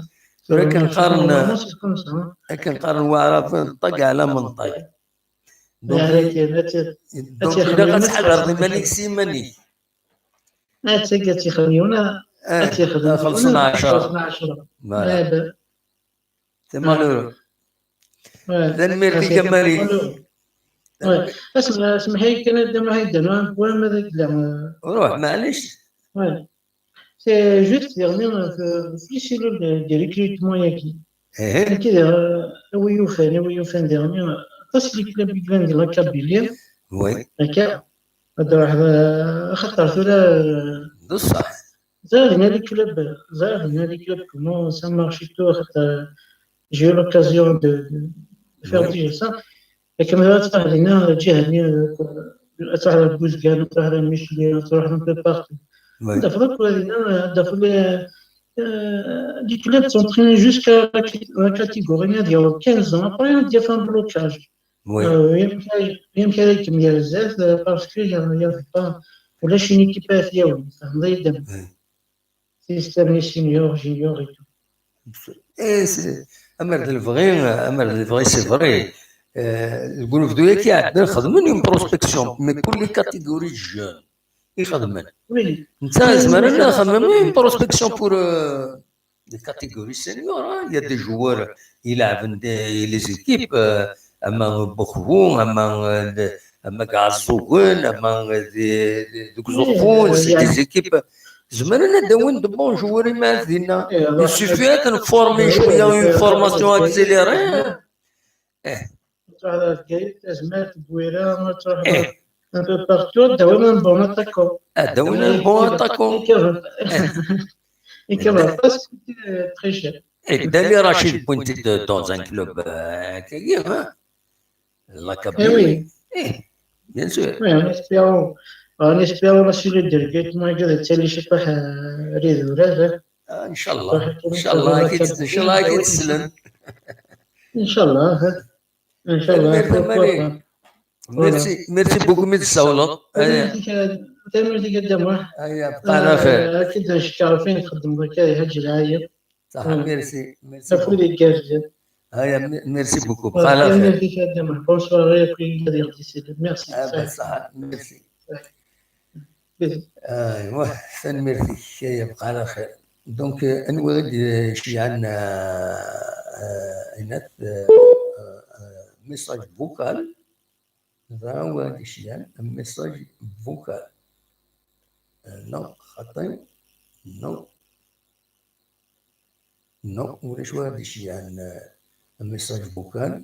Tura akken qqaren, normalement, c'est comme ça, hein. Akken qqaren Waɛraben, ṭag ɛla menṭag. Donc, donc, ilaq ad tḥadreḍ iman-ik s yiman-ik. Ad tagi ad t-ixdem yiwen, ad t-ixdem yiwen, xellṣen ɛecṛa. Voilà. C'est malheureux. Tanemmirt-ik a Malik. Asma-, asmeḥ-iyi kan a Dda Muḥend, un point ma d agla. Ruḥ, maɛlic. C'est juste diɣen, euh, les cellules de, de recrutement-agi. Nekk diɣ, a wi yufan, a wi yufan diɣen, aṭas n les clubs i yellan di la Kabylie. Oui. Akka, ad ruḥeḍ, euh, axaṭer tura, euh, d ṣṣeḥ. Ẓriɣ dinna les clubs, ẓriɣ dinna les clubs comment ça marche et tout, axaṭer, euh, j'ai eu l'occasion de, de faire déjà ça. Akken ad truḥ dinna, lǧiha-nni, euh, ad truḥ ɣer Buzgan, ad truḥ ɣer Micli, ad truḥ un peu partout. Ad tafeḍ akk dinna, ad tafeḍ les, euh, les clubs s'entraînent jusqu'à la cat-, la catégorie, ad yaweḍ quinze ans, après ad yaf un blocage. Oui. Euh, amek ara, amek ara ikemmel ar zdat, euh, parce que y a, y a pas, ulac une équipe ara t-yawin, tfehmeḍ-iyi-d? Système senior, junior et tout. Eh, c'est, amer d lebɣi, amer d lebɣi, c'est vrai. Euh, deg unebdu-agi iɛeddan xedmen une prospection, mais pour les catégories de jeunes i xedmen. Oui. Netta, mais, zemren ad xedmen une prospection pour, euh, les catégories seniors, hein. Il y a des joueurs i ileɛben des, les équipes, euh, ama n Uxbu, ama, euh, de, ama deg Iɛeẓẓugen, ama, euh, de, de, deg Uẓeffun, c'est des équipes. Zemren ad d-awin de bons joueurs, ma dinna. Il suffit ad ten-former cwiya, une formation accélérée. Tṛuḥ ɣer Bgayet, Tazmalt, Bwira, tṛuḥ un peu partout, ad d-awin un bon attaquant. Ad d-awin un bon attaquant. Ikkaw aṭas, très cher. Et Dali Rachid, pointé dans un club, euh, hein. La Kabylie. Eh oui. Eh, bien sûr. Oui, en espérant, en espérant la suite de Guettemar de Télé, je sais pas, euh, les ouvrages. Ah, Inch'Allah. Inch'Allah, Inch'Allah. Inch'Allah, hein. Inch'Allah, pourquoi pas. Merci, merci beaucoup, Miss Saoulot. Merci, Dama. Aya, bqaw ala xir. Akid ncekker fin txeddmeḍ akka, Haji Lɛali. Merci, merci. Afud igerrzen. Aya, merci beaucoup. Bqaw ala xir. Merci, Dama. Bonne soirée, puis il y a des décédés. Merci. Ah, ben, ça, merci. Aywa, tanemmirt-ik, ay bqaw ala xir. Donc, euh, anwa i d-iceyyɛen, euh, euh, inat, euh, euh, euh, message vocal? Ẓra wa d-iceyyɛen message vocal. Euh, non, xaṭi. Non. Non, ulac wa d-iceyyɛen, euh, message vocal.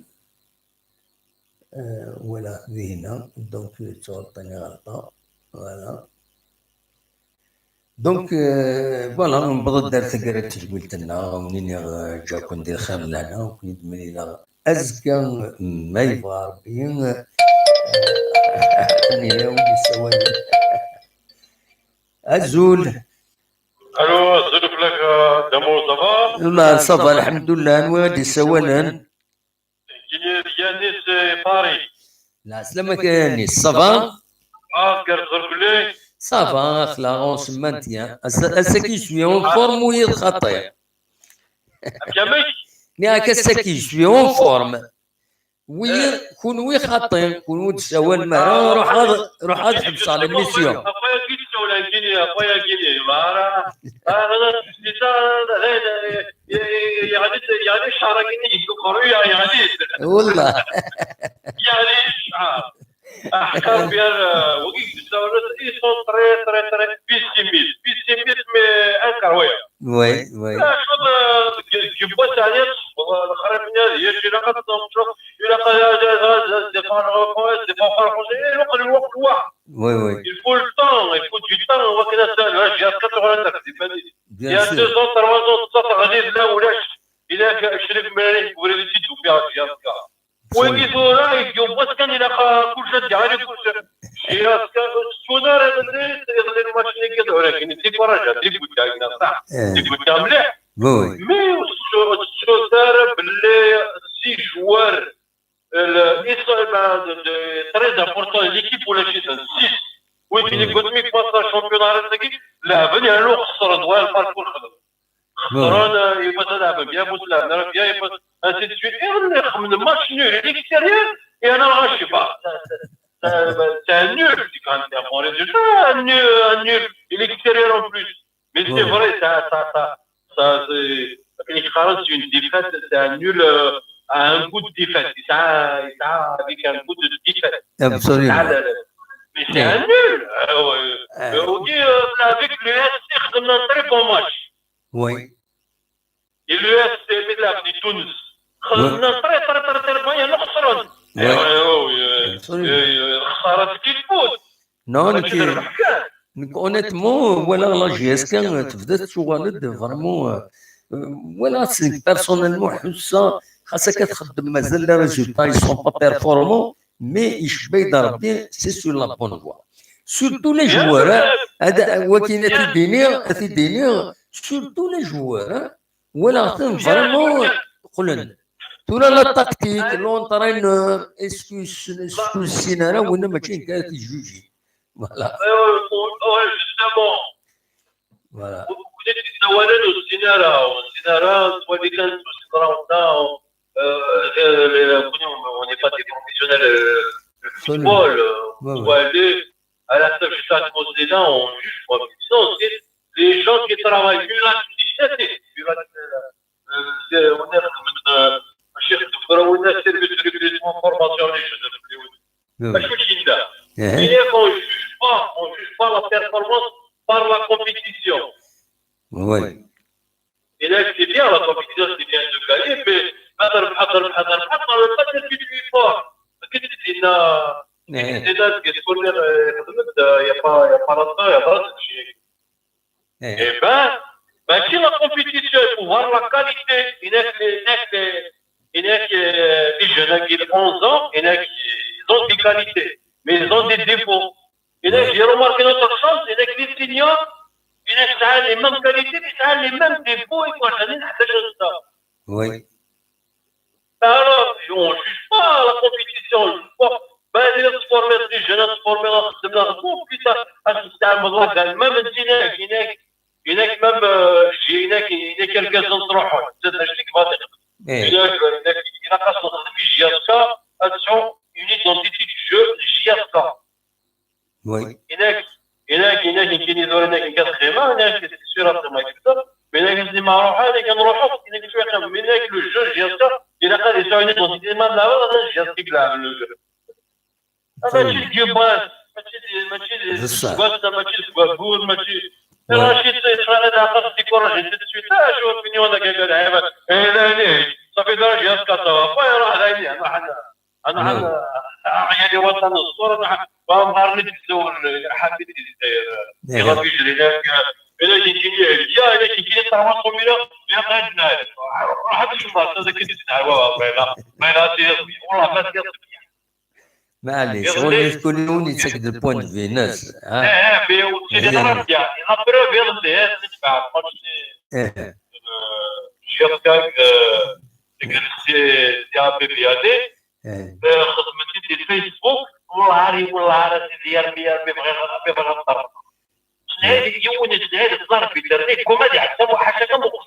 Euh, voilà, dinna. Donc, ttɣelṭen ɣelṭa. Voilà. Donc, euh, voilà, newweḍ-d ar taggara n tedwilt-nneɣ, wen-iniɣ, euh, ǧǧaken di lxir d lehna, ur ken-id-mlileɣ azekka, ma yebɣa Rebbi. Euh, atan yella win yessawalen. Azul. Allô, azul fell-ak, euh, Damo, ça va? Ma, ça va, alḥemdulillah, anwa i d-yessawalen? Yanis, euh, Paris. Lɛeslama-k a Yanis, ça va? Ah, tgerrzeḍ irkelli? Ça va, aql-aɣ en semaine, tiens. Ass-, ass-agi, je suis en forme, wiyaḍ xaṭi. Amek amek? Nniɣ-ak ass-agi, je suis en forme. Wiyaḍ, kunwi xaṭi, kunwi ur d-tessawalem ara, ruḥ ad, ruḥ ad ḥebseɣ l'émission. Aqwa-yagi d-ssawlen kini, aqwa-yagi, yella ara, ara, ara, yeɛni, yeɛni ccɛer-agi yekkuxru, yeɛni. Wallah. Yeɛni ccɛer. Aḥeqqa Pierre, euh, wigi yessawlen, ils sont très, très, très pessimistes. Pessimistes, mais un carway. Oui, oui. Acu d, deg, deg yiwwas ɛni ad tṣebbeḍ lexrif-nni ad yečč, ilaq ad tneḍceḍ, ilaq ad, ad, ad, ad, ad d-iffeɣ lɣerqu, ad d-iffeɣ lxerqu, ilaq lweqt, lweqt. Oui, oui. Il faut le temps, il faut du temps, wakken ad, ad, ad, ad tuɣal ad terfed iman-is. Il y Bien a sûr. Deux ans, trois ans, teṭṭef teɣli, la ulac. Ilaq Crif Mari, wrida i d-ufiɣ, Jessica. Wagi tura, deg yiwwas kan, ilaq, ah, kullec ad d-iɛali kullec. Jessica, ur tettun ara iḍelli, iḍelli lmatch-nni kan, ur akken, décourage, dégoûté, neɣ ṣaḥ? Eh. Dégoûté mliḥ. Oui, oui. Mais ur tettu-, ur tettut ara belli six joueurs, le, ils sont, ben, de, de, très importants, l'équipe ulac-iten, six. Win i yeggulmen i la championnat-agi, leɛben yernu xesren, wa lparcours xedmen. Xesren, euh, yiwwas ad leɛben bien, yiwwas leɛben ara bien, yiwwas, ainsi de suite. Et on est comme le match nul, il est extérieur, et on a arraché. Bah, c'est, c'est, c'est un nul, c'est quand même un bon résultat, un nul, un nul, il est extérieur en plus. Mais c'est Ouais. Vrai, ça, ça, ça, ça, c'est, c'est une défaite, c'est un nul, euh, à un goût de défaite. Et ça, et ça, avec un goût de défaite. Absolument. Ah, là, là. Mais c'est Ouais. Un nul. Euh, ouais. Euh. Euh, on dit, euh, avec le S C, on a un très bon match. Oui. Et le S C, mais là, les Tunis. Ouais. On a très, très, très, très bon, il y a l'Oxford. Ouais. Euh, ouais, ouais, euh, Absolument. euh, euh, خسارة كي تفوت. Non, ما نكي- تقدرش كاع. Donc, honnêtement, voilà, la J S K, euh, تبدا تشوغل vraiment, euh, euh, voilà, c'est personnellement, حسا، خاصة كتخدم مازال les résultats, ils sont pas performants, mais يشبه يدار bien, c'est sur la bonne voie. Surtout les joueurs, hein. هذا وكاين تيديني، تيديني، surtout les joueurs, hein. Voilà, vraiment, قلن. Tura la tactique, l'entraîneur, est-ce que c'est, est-ce que c'est là, ولا ماشي كاع تيجوجي. Voilà. Euh, ouais, justement. Voilà. Vous dites que c'est un Sénara, un Sénara, soit des gens, soit des grands, euh, euh, on n'est pas des professionnels, euh, de Absolument. Football, euh, Ouais, on ouais. va aller à la table, je sais pas comment c'est là, on juge pas, mais sinon, c'est les gens qui travaillent, une activité, c'est, euh, euh, c'est, on est, euh, un chef de bureau, on a servi de recrutement, formation, les jeunes. Ouais, Pas ouais. que Linda. Hein? C'est-à-dire qu'on juge pas, on juge pas la performance par la compétition. Oui. Et là, c'est bien, la compétition, c'est bien de gagner, mais حتى ربحت، حتى ربحت، حتى ربحت، ما تبقاش تبي فور. كنت دينا، كنت دينا، كنت تقول لي، آه، خدمت، آه، يا با، يا با راسا، يا با راسا، شي. Eh ben, ماشي la compétition, il faut voir la qualité. هناك، هناك، هناك، آه، les jeunes هاكي ال onze ans, هناك ils ont des qualités, mais ils ont des défauts. هناك j'ai remarqué notre chance, هناك les seniors, هناك تاع les mêmes qualités, mais تاع les mêmes défauts, et quoi, ça n'est pas juste ça. Oui. Alors, on ne juge pas la compétition, je crois. Ben, les sport, les jeunes sport, mais là, c'est là, oh, putain, ah, c'est un endroit quand même, mais هناك، هناك، هناك même, euh, j'ai هناك، هناك quelques-uns تروحوا. C'est un chic, va dire. Eh. هناك، هناك، il a pas son J S K, elles sont une identité du jeu, J S K. Oui. هناك، هناك، هناك كاين يدور هناك كاس خيمة، هناك c'est sûr après ما يكسب. Mais هناك زي ما روح، هناك نروحوا، هناك شوية خيمة. Mais هناك le jeu J S K، إلا قال يسوي نيت dans le cinéma، لا، لا، لا، J S K يلعب le jeu. هذا ماشي الجباس، ماشي، ماشي بصح. الجباس، ماشي الكوافور، ماشي. Oui. راه شي، شي، شي، أنا عقلت découragé tout de suite. آه، شو opinion هذا قال لعيبة؟ إيه، لا، لا، صافي درجة J S K ça va pas، راه على عيني، أنا حنا. انا عن عيالي وطن الصوره، انا فاهم غير نتسول حبيت الجزائر. يغادي يجري لك الا يجيني عليا، الا كيجيني طعمه صوميله، يا غير نايم. راح تشوف هذا كي تدعوا بينا، بينا تيصبي والله ما تيصبي. معليش، يغلي. هو اللي تكون يوم يتاكد ال point de vue ناس. اه، اه، بي وتي هي. راه يعني ابري فيغلي نتبع ماتش. ايه. شيخ كان، آه، ديك السي، سي ابي بياني. إيه. آه، خدمتي ديال فيسبوك، والله عاري، والله عاري، سيدي، يا ربي، يا ربي، بغيغ، ربي بغيغ نطرف. إيه. سعيد، يونس سعيد، الضرب بالترنيك، كوما دي حتى واحد حاجة كان مقص.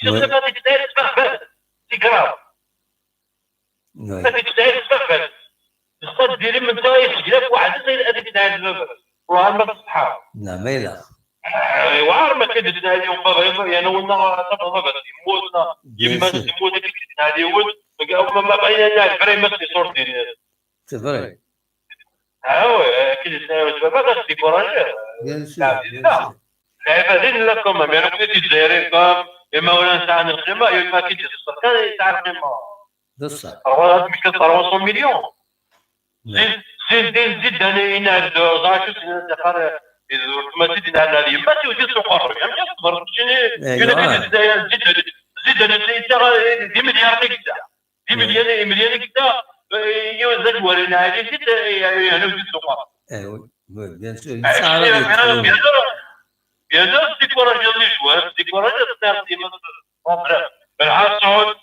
إيه. يتسبب هذيك سعيد، سبب باب. سي كراف. إيه. هذيك سعيد، سبب باب. الصاد ديالي من تاي سجلك واحد، غير هذيك سعيد، سبب باب. والله ما تصحى. لا، ما إلا. آه، وعار ما كدزنا عليهم بابا، يما، يعني، ولنا طبعا ما بس يموتنا، يما تموت، كدزنا عليهم، ما، ما، ما، يعني، فري ما سي صورتي. C'est vrai. ها هو، كدزنا عليهم، ما باش ديكوراجي. Bien sûr, bien sûr. العباد لكم، ما يعرفوا الجزائريين كام، يا مولانا تاع القيمة، يا ما كيدير السلطان تاع القيمة. بصح. هو هذا مشكل trois cents millions. نعم. زيد، زيد، زيد، زيد، أنا ينعد، زعما شو سنة دخل، ما تدينا على اليمة، تودي سوق الربيع، ماشي صبر، شنو، أيوة. شنو كيدير الجزائر، زيد، زيد، أنا زيد، دي مليار نكسة. دي مليار، مليار نكسة، إيه، يوزد ورينا عليه، زيد، إيه، يعني، ودي سوق الربيع. أيوة، bien sûr. إيه، سعر bien sûr، يدخل. Bien sûr، bien sûr، décourager les joueurs، décourager les joueurs. Bon, bref. الحاصل،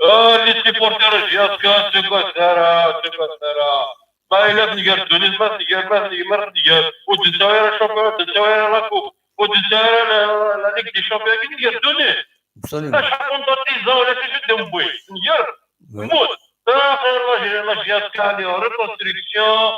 آه، les supporters جي اس كا، سكو سارة، سكو سارة. ما إلا تنقر دوني، ما تنقر، ما تنقر، ما تنقر. وتنساوي راه الشامبيون، تنساوي راه لاكوب. وتنساوي راه لا، لا، لا ليغ دي شامبيون، كي تنقر دوني. Absolument. اش حكون دار تيزا ولا كي جد مبوي؟ تنقر. Oui. موت. آخر لا جي، لا جي اس كا عليه ريكونستركسيون.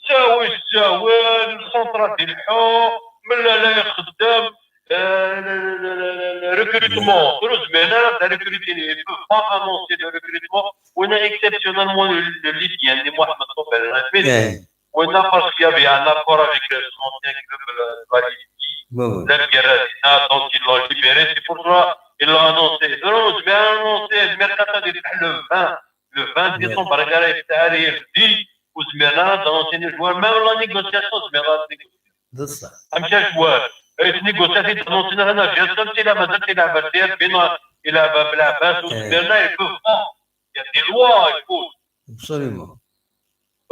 ساوي، ساوي، الكونترا ديال الحو. من لا، لا يخدم. آه، le, le, le, le, le, le recrutement. كل زمان راه بدا ريكروتيني، با انونسي لو ريكروتمون، وانا اكسبسيونيلمون لو ليديان اللي محمد طوبل راه فيه. إيه. وانا باسكو يافي ان اكور افيك سونتيان كلوب فاليدي. Oui, oui. لا بيرازينا، دونك il l'a libéré, c'est pour ça il l'a annoncé. زعما زمان انونسي، زمان كانت غادي تفتح لو فان، لو فان ديسمبر، قال لك تعالي يا ودي، وزمان انا دونسي لي جوار، ميم لا نيغوسياسيون زمان غادي بصح. أمشي شوال. إيه، تنيغوسياتي تنوصينا هنا، جيرسون تيلا مازال تيلعب سير بين، يلعب بلعباس إيه. وسميرنا يفوز. يا دي لوا يفوز. Absolument.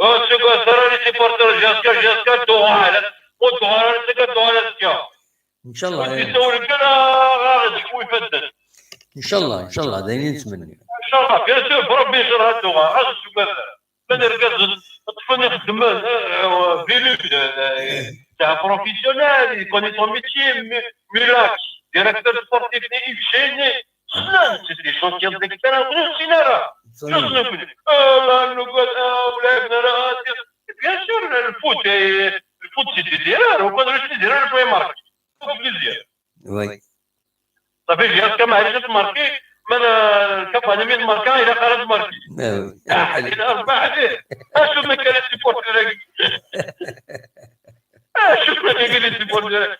أو، سيغو، سارة لي سيبورتور جيسكا، جيسكا دوغا على، ودوغا على سيغا، دوغا على سيغا. إن شاء الله، ودي إيه. سوري كان غادي شوي فدت. إن شاء الله، إن شاء الله، دايرين نتمنى. إن شاء الله، بيان سور، بربي يجرها دوغا، غادي شوي فدت. من الرجال طفل يخدم، آه، فيلو، آه، تاع بروفيسيونيل، يكوني سون ميتيي، مي-، ميلاك، ديريكتور سبورتيف، ني يمشيني. سنان، سي دي شونتيير ديكسبيريونس، غير سينا راه. شنو نقول؟ آه، لا، نقول، آه، ولعبنا راه، بيان سور، الفوت، آه، الفوت سي دي ديرار، وكان راه سي ديرار، شوية مارك. فوت بليزيير. Oui. صافي، جهاز كان معليش تماركي، من الكاب هذا مين ماركا، إلا قرا تماركي. نعم. آه، حديث أربعة عليه. أشوف ما كان سيبورتي راك. أشوف ما كان سيبورتي راك.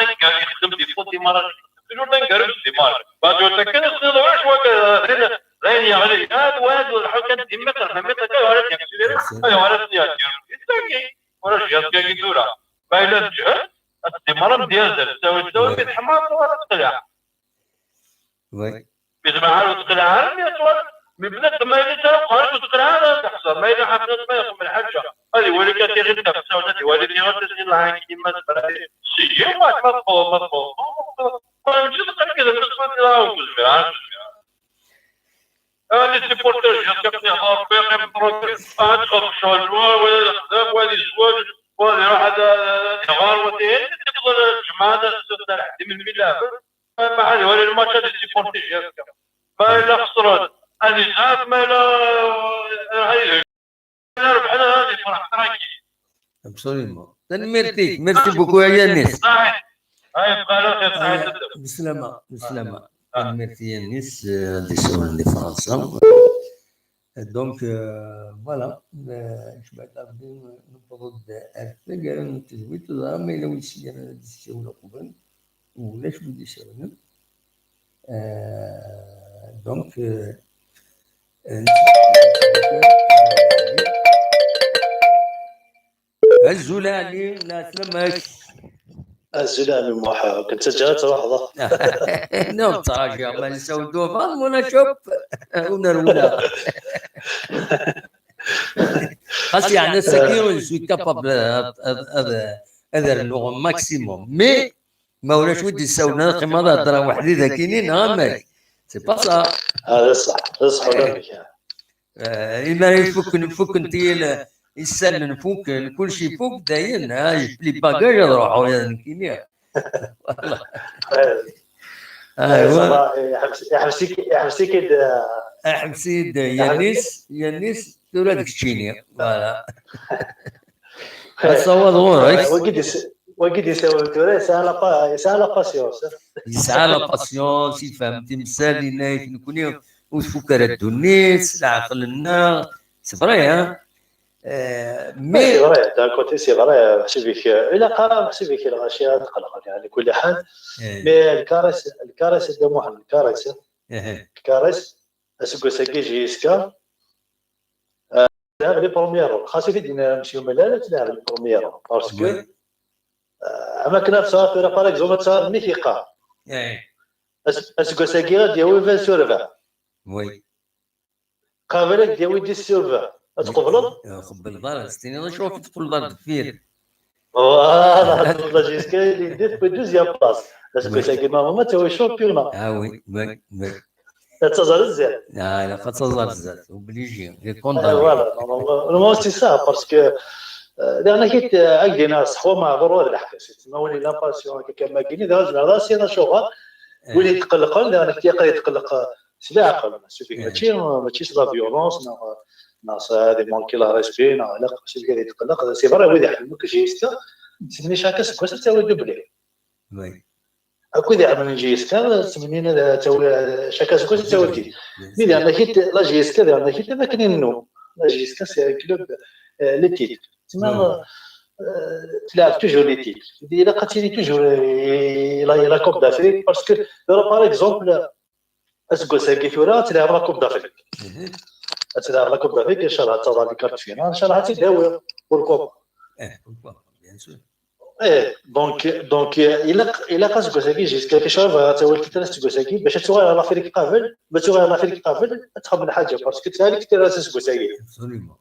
taneggarut yexdem di Futimarat. Toujours taneggarut di Marat. Baǧu takken, tessneḍ ulac wakka, din, d ayen yeɣli. Ad wad, lḥal kan d immiqer, ma immiqer kan, yuɣal ad yaksiliṛi, ad yuɣal ad t-yeɛǧel. Yettagi. Ulac yettagi tura. Ma yella teǧhed, ad teddi Marat d yazal. Tawi, tawi, mi teḥma, tuɣal ad teqleɛ. Oui. Mi tebɛa ur teqleɛ ara, mi tura, mi bnadem ma yella tura, ur teqleɛ ara, ad teḥṣer. Ma yella ḥafi ma yexdem lḥaǧa, ad iwali kan tiɣilt ɣef tsawen, ad iwali tiɣilt, ad yellah ayen yemma tebra. Sigi, ma, ma tqeḍ, ma tqeḍ, ma tqeḍ. Ma nǧi tqal kida, ma tqeḍ, ur tezmir ara, ur tezmir ara. Ah, les supporters, j'espère que c'est Rebbi, ah, ad txedmeḍ ccɣel, wa, wa ad yexdem, wa ad yezweǧ, wa ad iruḥ ad, ad, ad iɣer, wa ad, ad yexdem lǧemɛa, ad, ad, ad, ad, ad, ad, Ma ḥad wali lmatch ad supporter J S K. Ma yella xesren, ad izɛef, ma yella, eh, ad rebḥen, ad yefreḥ tranquille. Absolument. Tanemmirt-ik. Merci beaucoup, a Yanis. Saḥit. Ay, bɣa ala xir, saḥit. Bislama, bislama. Tanemmirt i Yanis, eh, ad d-isawlen di Fransa. Donc, euh, voilà, eh, jmaɛt Rebbi, newweḍ-d ar taggara n tezwit, teẓram ma yella wid s-yeggan ad d-ssiwel uqbel, ulac wid isawlen. Eh, Donc, euh, euh, azul a Ali, la selamek. Azul a Ɛemmi Muḥ, kent teǧǧa ad truḥeḍ. Non, ttṛajiɣ ma nessawed ubaḍ, mon chop, ur nerwel ara. Xas yeɛni ass-agi, je suis capable ad, ad, ad, ad rnuɣ maximum. Mais, ma ulac wi d-yessawlen, ad qqimeɣ ad heddreɣ weḥd-i dagi-nni, neɣ amek? C'est pas ça. Ah, d ṣṣeḥ, d ṣṣeḥ ulamek. Eh, imara ifukken, fukken tiyal, isallen fukken, kulci ifuk, dayen, ah, je plie bagage, ad ruḥeɣ nekkini. Voilà. Aywa. Iḥbes-ik-id. Iḥbes-id Yanis, Yanis, tura d keččini. Voilà. Asawaḍ ɣur-k. Wagi d-yessawlen tura yesɛa la patience. Yesɛa la patience, yefhem timsal-nnek, nekkni ur tfuk ara ddunit s leɛqel-nneɣ. C'est vrai, hein? Mais c'est vrai, d'un côté c'est vrai, ḥsib-ik, ilaq ara ḥsib-ik lɣaci ad tqelqen, yani, kulli ḥal. Mais lkaris, lkaris a Dda Muḥend, lkaris, lkaris, aseggas-agi J S K, tleɛɛeb les premières rondes. Xas i t-id-yenna Monsieur Melal, ad tleɛɛeb les premières rondes. Parce que, euh, am akken ad tesɛuḍ tura, par exemple, ad tesɛuḍ mi t-yeqqar. Aseggas-agi ad d-yawi vingt sur vingt. Oui. Qabel ad d-yawi dix sur vingt. Ad tqebleḍ? Ur qebbleḍ ara, s tiniḍ acu ɣef tqebleḍ ar deffir. Voilà, la J S K, il est depuis deuxième place. Aseggas-agi, normalement, ad tawi championnat. Ah oui, oui, oui. Ad taẓ ar zdat. Ah, ilaq ad taẓ ar zdat, obligé. Voilà, normalement, c'est ça, parce que, euh, daɣen ak-id, euh, ak-d-iniɣ ṣṣeḥwa meɛduṛ, wa d leḥbas. Ma win yellan passion akka am wagini, daɣen zemreɣ ad as-iniɣ acuɣer. Win yetqellqen, daɣen ak-d-yeqqar yetqelleq, euh, s leɛqel. Mačči, mačči s la violence, neɣ, neɣ s ad imanki le respect, neɣ ilaq, mačči ad yetqelleq. C'est vrai, wid iḥemmlen akk J S K, c'est vrai, chaque aseggas ad tawi doublé. Oui. Akked iɛemlen J S K, ttmennin ad tawi, chaque aseggas ad tawi tidet. Mais daɣen ak-id, la J S K, daɣen ak-id am akken i nennum. La J S K, c'est un club, euh, les titres. Tma, euh, tleɛɛeb toujours les titres. Ilaq ad tili toujours, euh, la, la Coupe d'Afrique, parce que, par exemple, aseggas-agi tura ad tleɛɛeb la Coupe d'Afrique. Ad tleɛɛeb la Coupe d'Afrique, inchallah ad taḍal les quarts de finale, inchallah ad tt-id-tawi, pourquoi pas. Eh, pourquoi pas, bien sûr. Eh, donc, donc, eh, ilaq, ilaq aseggas-agi, J S K, kacɣal bɣiɣ ad tawi titres aseggas-agi, bac ad tuɣal ɣer l'Afrique qabel, ma tuɣal ɣer l'Afrique qabel, ad txemmem lḥaǧa, parce que tesɛa les titres aseggas-agi. Absolument.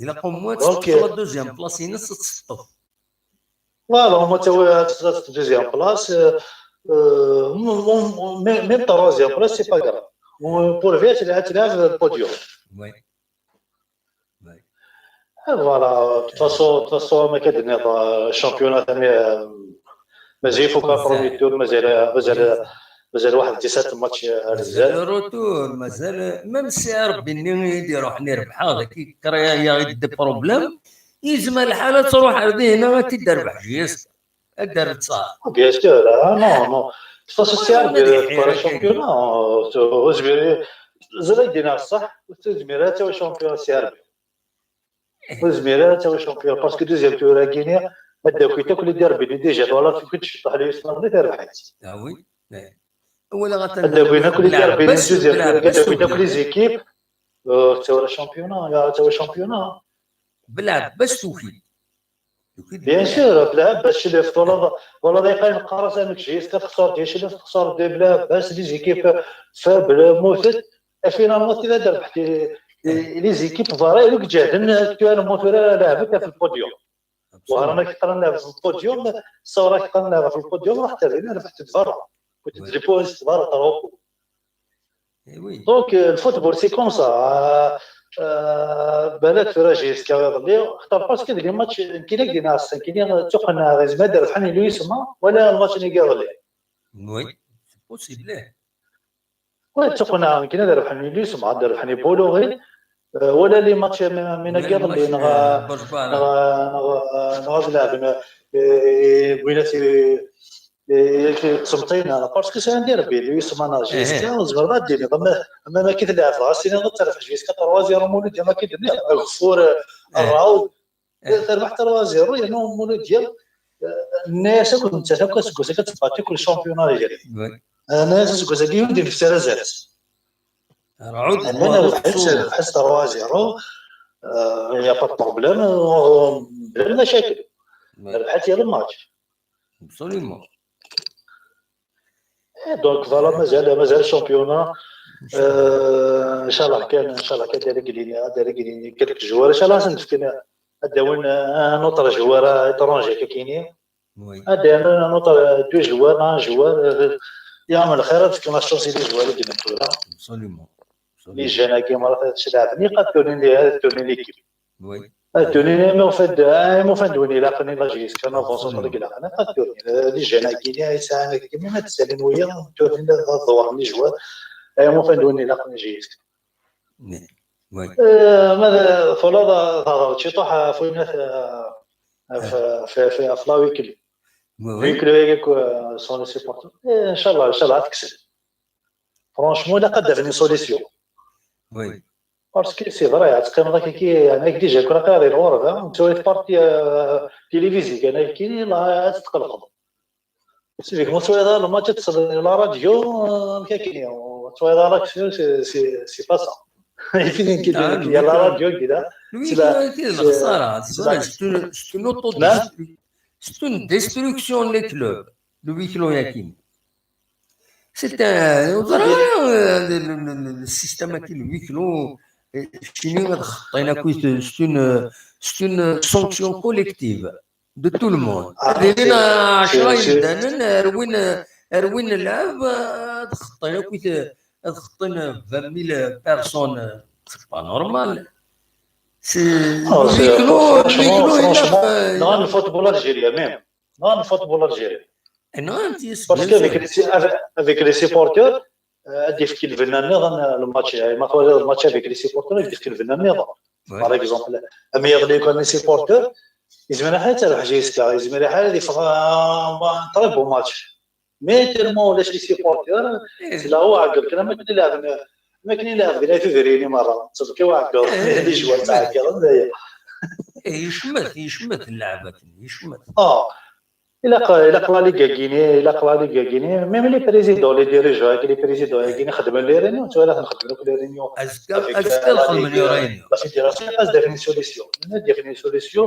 Ilaq au moins ad teṭṭef la deuxième place-ines, ad teṭṭef. Voilà, au moins ad tawi, ad teṭṭef deuxième place, euh, euh, même, même troisième place, c'est pas grave. Pour bien, ad tleɛɛeb le podium. Oui. Voilà, de toute façon, de toute façon, ma k-id-nniɣ, euh, championnat, euh, mazal ifuk premier tour, mazal, mazal, mazal waḥed dix-sept matchs, euh, ar zdat. Retour, mazal, même si Rebbi-nni i d-iruḥen irebḥeɣ, dagi yaɣ-id problème, yezmer lḥal ad truḥ ar dihna ad t-id-terbeḥ J S K. Ad d-terr ttṣar. Bien sûr, ah, non, non. De toute façon, c'est Rebbi, le championnat, euh, ur zmireɣ, ẓriɣ d-yenna ṣṣeḥ, ur tezmir ad tawi championnat, c'est Rebbi. Ur zmireɣ ad tawi championnat, parce que deuxième tour-agi-nni, ad d-taki akk les derbies, déjà, twalaḍ, kif i d-tceṭṭeḥ les Islandais, terbeḥ-itt. Ah oui. Ad d-taki akk les derbies, deuxième tour-agi, ad d-taki akk les équipes. Euh, ad tawi championnat, ad tawi championnat. Belɛebbas tuki. Bien sûr, belɛebbas Celif, twalaḍ, twalaḍ iqayen qqar-as amek J S K texṣer di Celif, texṣer di belɛebbas, les équipes faibles, mmutent, et finalement, tila terbeḥ les équipes ḍara, i ijehden, actuellement, tura leɛbent ɣef le podium. Wehran ak-qqaren leɛbent ɣef le podium, Ṣawra ak-qqaren leɛbent ɣef le podium, raḥet ar dina, rebḥet-d berra. Kent d les points berra, trop. Donc, euh, le football, c'est comme ça. Euh, euh, balak tura J S K iḍelli, xaṭer parce que deg les matchs, nekkini ad d-iniɣ ass-a, nekkini ttuqenɛeɣ, yezmer ad rebḥen les Islandais, wala le match-nni iḍelli. Oui, c'est possible. Oui, ttuqenɛeɣ, nekkini ad rebḥen les Islandais, ad rebḥen les Boulourés, euh, wala les matchs mi, mi iḍelli, neɣ, neɣ, neɣ, neɣ ad leɛben, euh, win at, eh, ttmeṭṭina, parce que c'est un derby, lui, c'est manager, J S K, tzemreḍ ad d-tiniḍ, ama, ama ma k-id-leɛbeɣ, ad s-tiniḍ ad terbeḥ J S K trois zéro, Mulud, ama k-id-nniɣ, ageffur, eh, rrawd, eh, terbeḥ trois zéro, yerna Mulud, eh, nna-yas akk nettat akk aseggas-agi ad tebati akk le championnat algérien. Eh, nna-yas aseggas-agi ur d-nefsi ara azal-is. Rɛud, rrbeḥ-itt, rrbeḥ-itt trois zéro. Il n'y a pas de problème. Bla lmacakil. Rbeḥ-itt yal match. Absolument. Donc voilà, mazal, mazal championnat. Inchallah kan, inchallah kan ad d-reglin, ad d-reglin quelques joueurs. Inchallah ad sen-d-fken, ad d-awin un autre joueur étranger kakini. Ad d-awin un autre, deux joueurs, un joueur. Yeɛmel lxir, ad fken la chance i les joueurs i d-nnan tura. Absolument. Les jeunes-agi, ma ad tcelɛben, ad turnin, ad turnin l'équipe. Ad turnin, ma ufan-d, ma ufan-d win ilaqen i la J S K, n avance deg ilaqen, ad turnin. Les jeunes-agi, ay sɛan, ad tsalin wiyaḍ, turnin ad ḍewren les joueurs, ma ufan-d win ilaqen i J S K. Ma d-, tulaḍ, tehḍeṛ ciṭuḥ ɣef winat, ɣef, ɣef, ɣef, ɣef la weekly. Weekly-agi, son les supporters. Inchallah, inchallah ad tekksen. Franchement, ilaq ad d-afen une solution. Parce que c'est vrai, ad teqqimeḍ akka ki, yani, déjà kun aqqimeɣ di lɣerba, tettwaliḍ parti, euh, télévisé kan akka, ad tetqelqeḍ. C'est vrai, ma tettwaliḍ ara lmatch, ad tettwaliḍ la radio, euh, amek akken, ma tettwaliḍ ara l'action, c'est, c'est, c'est pas ça. Il y a la radio, il y a, c'est la, c'est, c'est la, c'est une, c'est une autodestruction. C'est une destruction, les clubs. Le huis clos, c'est un, euh, le, le, le, le système avec le huis clos, euh, chez nous, c'est une, c'est une sanction collective de tout le monde. Ad ilin ɛecṛa yimdanen, rwin, rwin lɛeb, ad xeṭṭin akk, ad xeṭṭin vingt mille personnes, c'est pas normal. C'est, le huis clos, le huis clos, il a, euh, non, le football algérien même. Non, le football algérien. Parce qu'avec les, avec, avec les supporters, euh, ad d-yefk lbenna nniḍen, euh, le match, euh, ma twaliḍ le match avec les supporters, ad d-yefk lbenna nniḍen. Par exemple, am yiḍelli kan les supporters, yezmer ad terbeḥ J S K, yezmer ad yeffeɣ, euh, un très beau match. Mais tellement ulac les supporters, c'est là où ɛeggeḍ kan, am akken i leɛben, am akken i leɛben di tudrin-nni merra, ttebki uɛeggeḍ, les joueurs ttɛeggiḍen, d aya. Yecmet, yecmet lɛeb akken, yecmet. Ah, ilaq, ilaq la ligue-agi-ni, ilaq la ligue-agi-ni, même les présidents, les dirigeants, les présidents-agi-ni xedmen les réunions, tura xedmen akk les réunions. Azekka, azekka ad xedmen les réunions. La fédération, ad d-afen une solution. Ad d-afen une solution.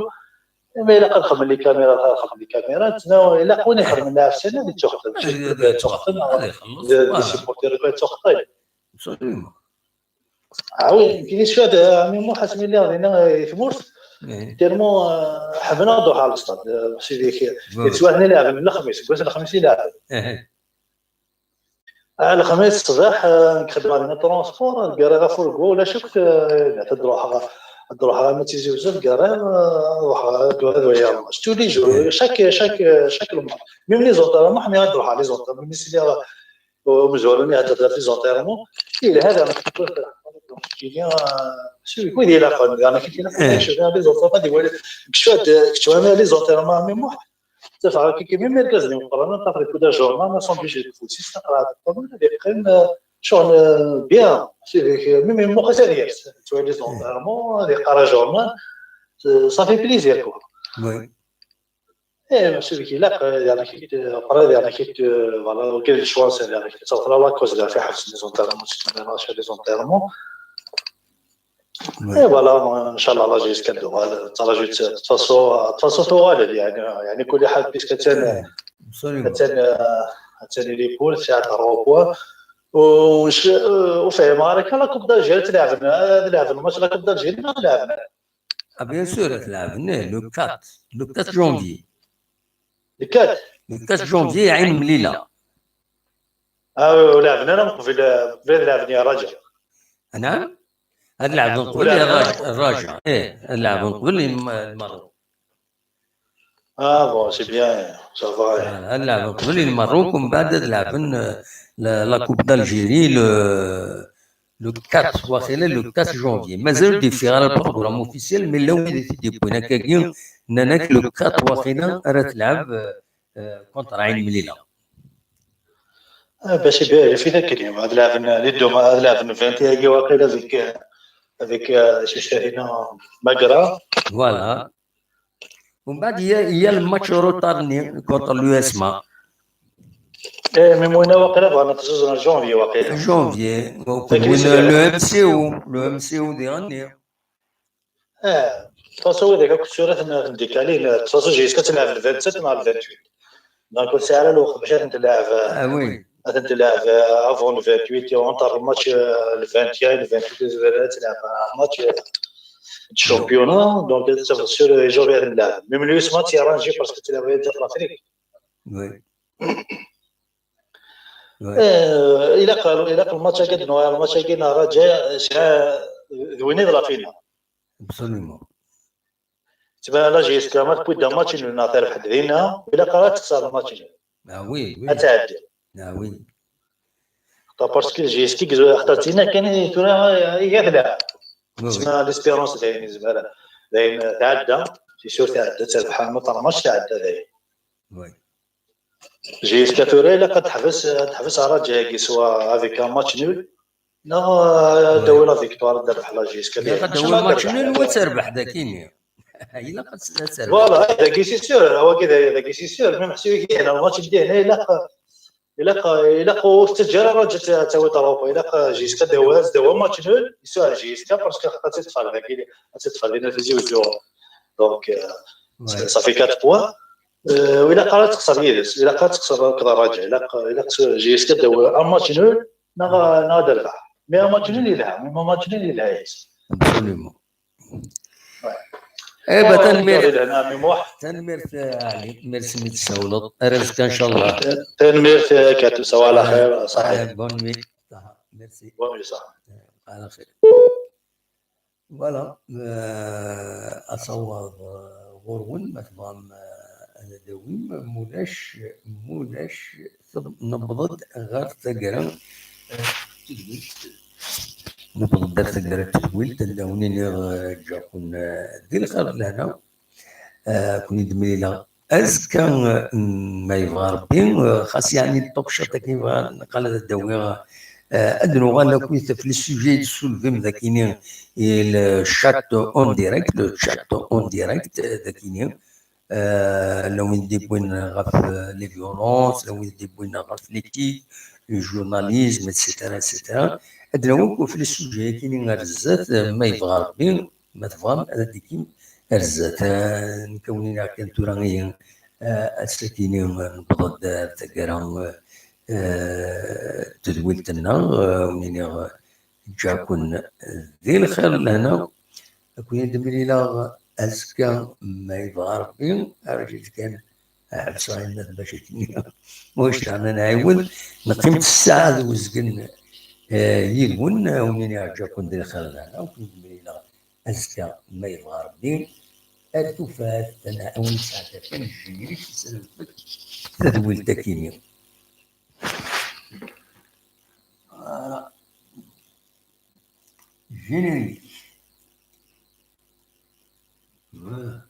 Ma ilaq ad xedmen les caméras, ad xedmen les caméras. Ilaq win ixedmen lɛefsan ad ittuxeṭṭen. Ad ittuxeṭṭen. Ad ixelleṣ. Des supporters ad ittuxeṭṭen. Absolument. Ah oui, nekkini cfiɣ-d, euh, ɛemmi Muḥ asmi lliɣ dinna, euh, i tmurt, tellement, euh, ḥemmleɣ ad ruḥeɣ ɣer lestad, euh, sidi, yettwaten i leɛben n lexmis, seg wass n lexmis i leɛben. Ah, lexmis ṣṣbeḥ, euh, nekk xeddmeɣ dinna transport, gariɣ afurgu, ulac akk, euh, ad ruḥeɣ, ad ruḥeɣ arma d Tizi Uzzu, gariɣ, euh, ad ruḥeɣ, ad, ad waliɣ lmatch. Tous les jours, chaque, chaque, chaque lmatch. Même les entraînements, ḥemmleɣ ad ruḥeɣ les entraînements, même si lliɣ umezwaru-nni ihedder ɣef les enterrements. Yelha daɣen, kini, ah, cwi, wid ilaqen, daɣen, kini, cwi, les enterrements, ad iwali, kečč, kečč, les enterrements, mais moi, tafeɣ, kiki, même irgazen imeqqranen, tafeɣ, deg kuda journal, ma sont obligés de pousser, taqraɛt, ad yeqqim, ah, ccɣel, ah, bien, c'est vrai que, même, même, moi, ça vient, tu vois, les enterrements, ad yeqqar journal, ça fait plaisir, quoi. Oui. Eh, c'est vrai qu'il a, euh, il y en a qui, euh, après, il y en a qui, euh, voilà, quel choix, c'est, il y en a qui sont là, la cause de la fête, les enterrements, c'est une relation des enterrements. Et voilà, moi, Inch'Allah, la J S K, voilà, ça rajoute, de toute façon, euh, de toute façon, tu vois, il y a, il y a Nicolas Hal, puisque tu sais, tu sais, euh, tu sais, les poules, c'est à trois points. Ou, je, euh, ou fait, Maroc, la Coupe d'Algérie, tu l'as vu, euh, tu l'as vu, moi, c'est la Coupe d'Algérie, tu l'as vu. Ah, bien sûr, ad t-leɛben, eh, le quatre, le quatre janvier. Le quatre? Le quatre janvier, Aïn Melila. Ah, ur leɛben ara qbel, qbel ad leɛben i Raja. Anɛam? Ad leɛben qbel i Raja, Raja. Eh, ad leɛben qbel i Lmerruk. Ah, bon, c'est bien, ça va. Voilà, ad leɛben qbel i Lmerruk, umbeɛd ad leɛben, eh, la, la Coupe d'Algérie, le, le quatre, waqila le quatre janvier. Mazal ur d-yeffiɣ ara le programme officiel, mais llan wid i t-id-yewwin akkagi, nnan-ak le quatre waqila ara tleɛb, euh, contre Aïn Melila. Ah, bac i bien, il fait akken, ad leɛben, les deux, ad leɛben vingt et un waqila avec, euh, avec, euh, Magra. Voilà. Umbeɛd, il y a, il y a le match retard-nni contre l'U S M A. Eh, mais winna waqila bɣan ad t-zzuzen ar janvier waqila. Janvier. Donc, le M C O, le M C O diɣenni. Eh, de toute façon, widak akk tura ten-, ten-décalin. De toute façon, JSK ad tleɛb le vingt-sept neɣ le vingt-huit. Donc, ur tesɛi ara lweqt bac ad ten-tleɛb. Ah oui. Ad ten-tleɛb, euh, avant le vingt-huit, entre le match, euh, le vingt et un et le vingt-huit, ad tleɛb un match, euh, de championnat. Donc, ça va sur les janvier ad ten-tleɛb. Même le match est arrangé parce que tu l'avais déjà l'Afrique. Oui. Eh, ilaq, ilaq lmatch-agi ad nuɣal, lmatch-agi n Raja, sɛa d win i d la finale. Absolument. Tban la JSK ma tewwi-d match nul neɣ terbeḥ-d dinna, ilaq ara ad texser lmatch nul. Ah oui, oui. Ad tɛeddi. Ah oui. Parce que JSK xaṭer d tinna kan i tura i tleɛɛeb. Tban l'espérance dayen, tban dayen tɛedda, c'est sûr tɛedda, terbeḥ, ma terbeḥ tɛedda dayen. Oui. JSK tura ilaq ad teḥbes, ad teḥbes Raja-agi soit avec un match nul, neɣ ad tawi la victoire, ad terbeḥ la JSK. Ilaq ad tawi match nul u ad terbeḥ dagini. Ilaq ad terbeḥ. Voilà, dagi c'est sûr, wagi dagi c'est sûr, même si le match n dihna ilaq, ilaq, ilaq ur tettaǧǧa ara Raja ad tawi trophée, ilaq JSK ad tawi, ad tawi match nul, soit JSK parce que ad teṭṭef dagi, ad teṭṭef dinna Tizi Uzzu. Donc, euh, ça fait quatre points. Euh, ilaq ara texser yid-s, ilaq ara texser akked Raja, ilaq, ilaq JSK ad tawi un match nul, neɣ, neɣ ad terbeḥ. Mais un match nul yelha, mais un match nul yelha-yas. Absolument. Eh ben, tanemmirt. Tanemmirt, eh, Ali. Merci mi d-tsawleḍ. Ar azekka, ncallah. Tanemmirt, eh, Katou. Sawa ɛla xir. Saḥit. Eh, bonne nuit. Merci. Bonne nuit, saḥit. Eh, ɛla xir. Voilà, euh, asawaḍ, euh, ɣur-wen, ma tebɣam, euh, ad d-tawim, mulac, mulac, newweḍ-d ɣer taggara, euh, tedwilt. Newweḍ-d ɣer taggara tedwilt, ad awen-iniɣ, euh, ǧǧaɣ-ken, euh, di lxir d lehna. Euh, ad ken-id-mlileɣ azekka, euh, ma yebɣa Rebbi, euh, xas yeɛni ṭṭuqciṭ akken yebɣa, neqqal ad d-awiɣ, euh, ad nuɣal akkit ɣef les sujets i d-tessulvim dakini, i le chat en direct, le chat en direct, euh, dakini. Euh, la win d-yewwin ɣef, euh, les violences, la win d-yewwin ɣef l'éthique, le journalisme, et cetera, et cetera. Ad nawi akk ɣef les sujets akini ar zdat, euh, ma yebɣa Rebbi, ma tebɣam ad d-tikim ar zdat. Ah, nekk ad wen-iniɣ kan tura ihi, ah, ass-akini, ah, newweḍ-d ar taggara, ah, tedwilt-nneɣ, ah, ad wen-iniɣ, ah, ǧǧiɣ-ken di lxir d lehna. Ad ken-id-mlileɣ azekka, ma yebɣa Rebbi, arǧit kan. Ḥebseɣ ayen bac akken wacca ad nɛiwed neqqim ssaɛa d uzgen, eh, yid-wen, eh, wen-iniɣ ǧǧiɣ-ken di lxir d lehna, ad ken-id-mlileɣ azekka ma yebɣa Rebbi. Ar tufat, ad nesɛedda kan générique, ad nrefed tadwilt akini. Voilà. Générique. Voilà.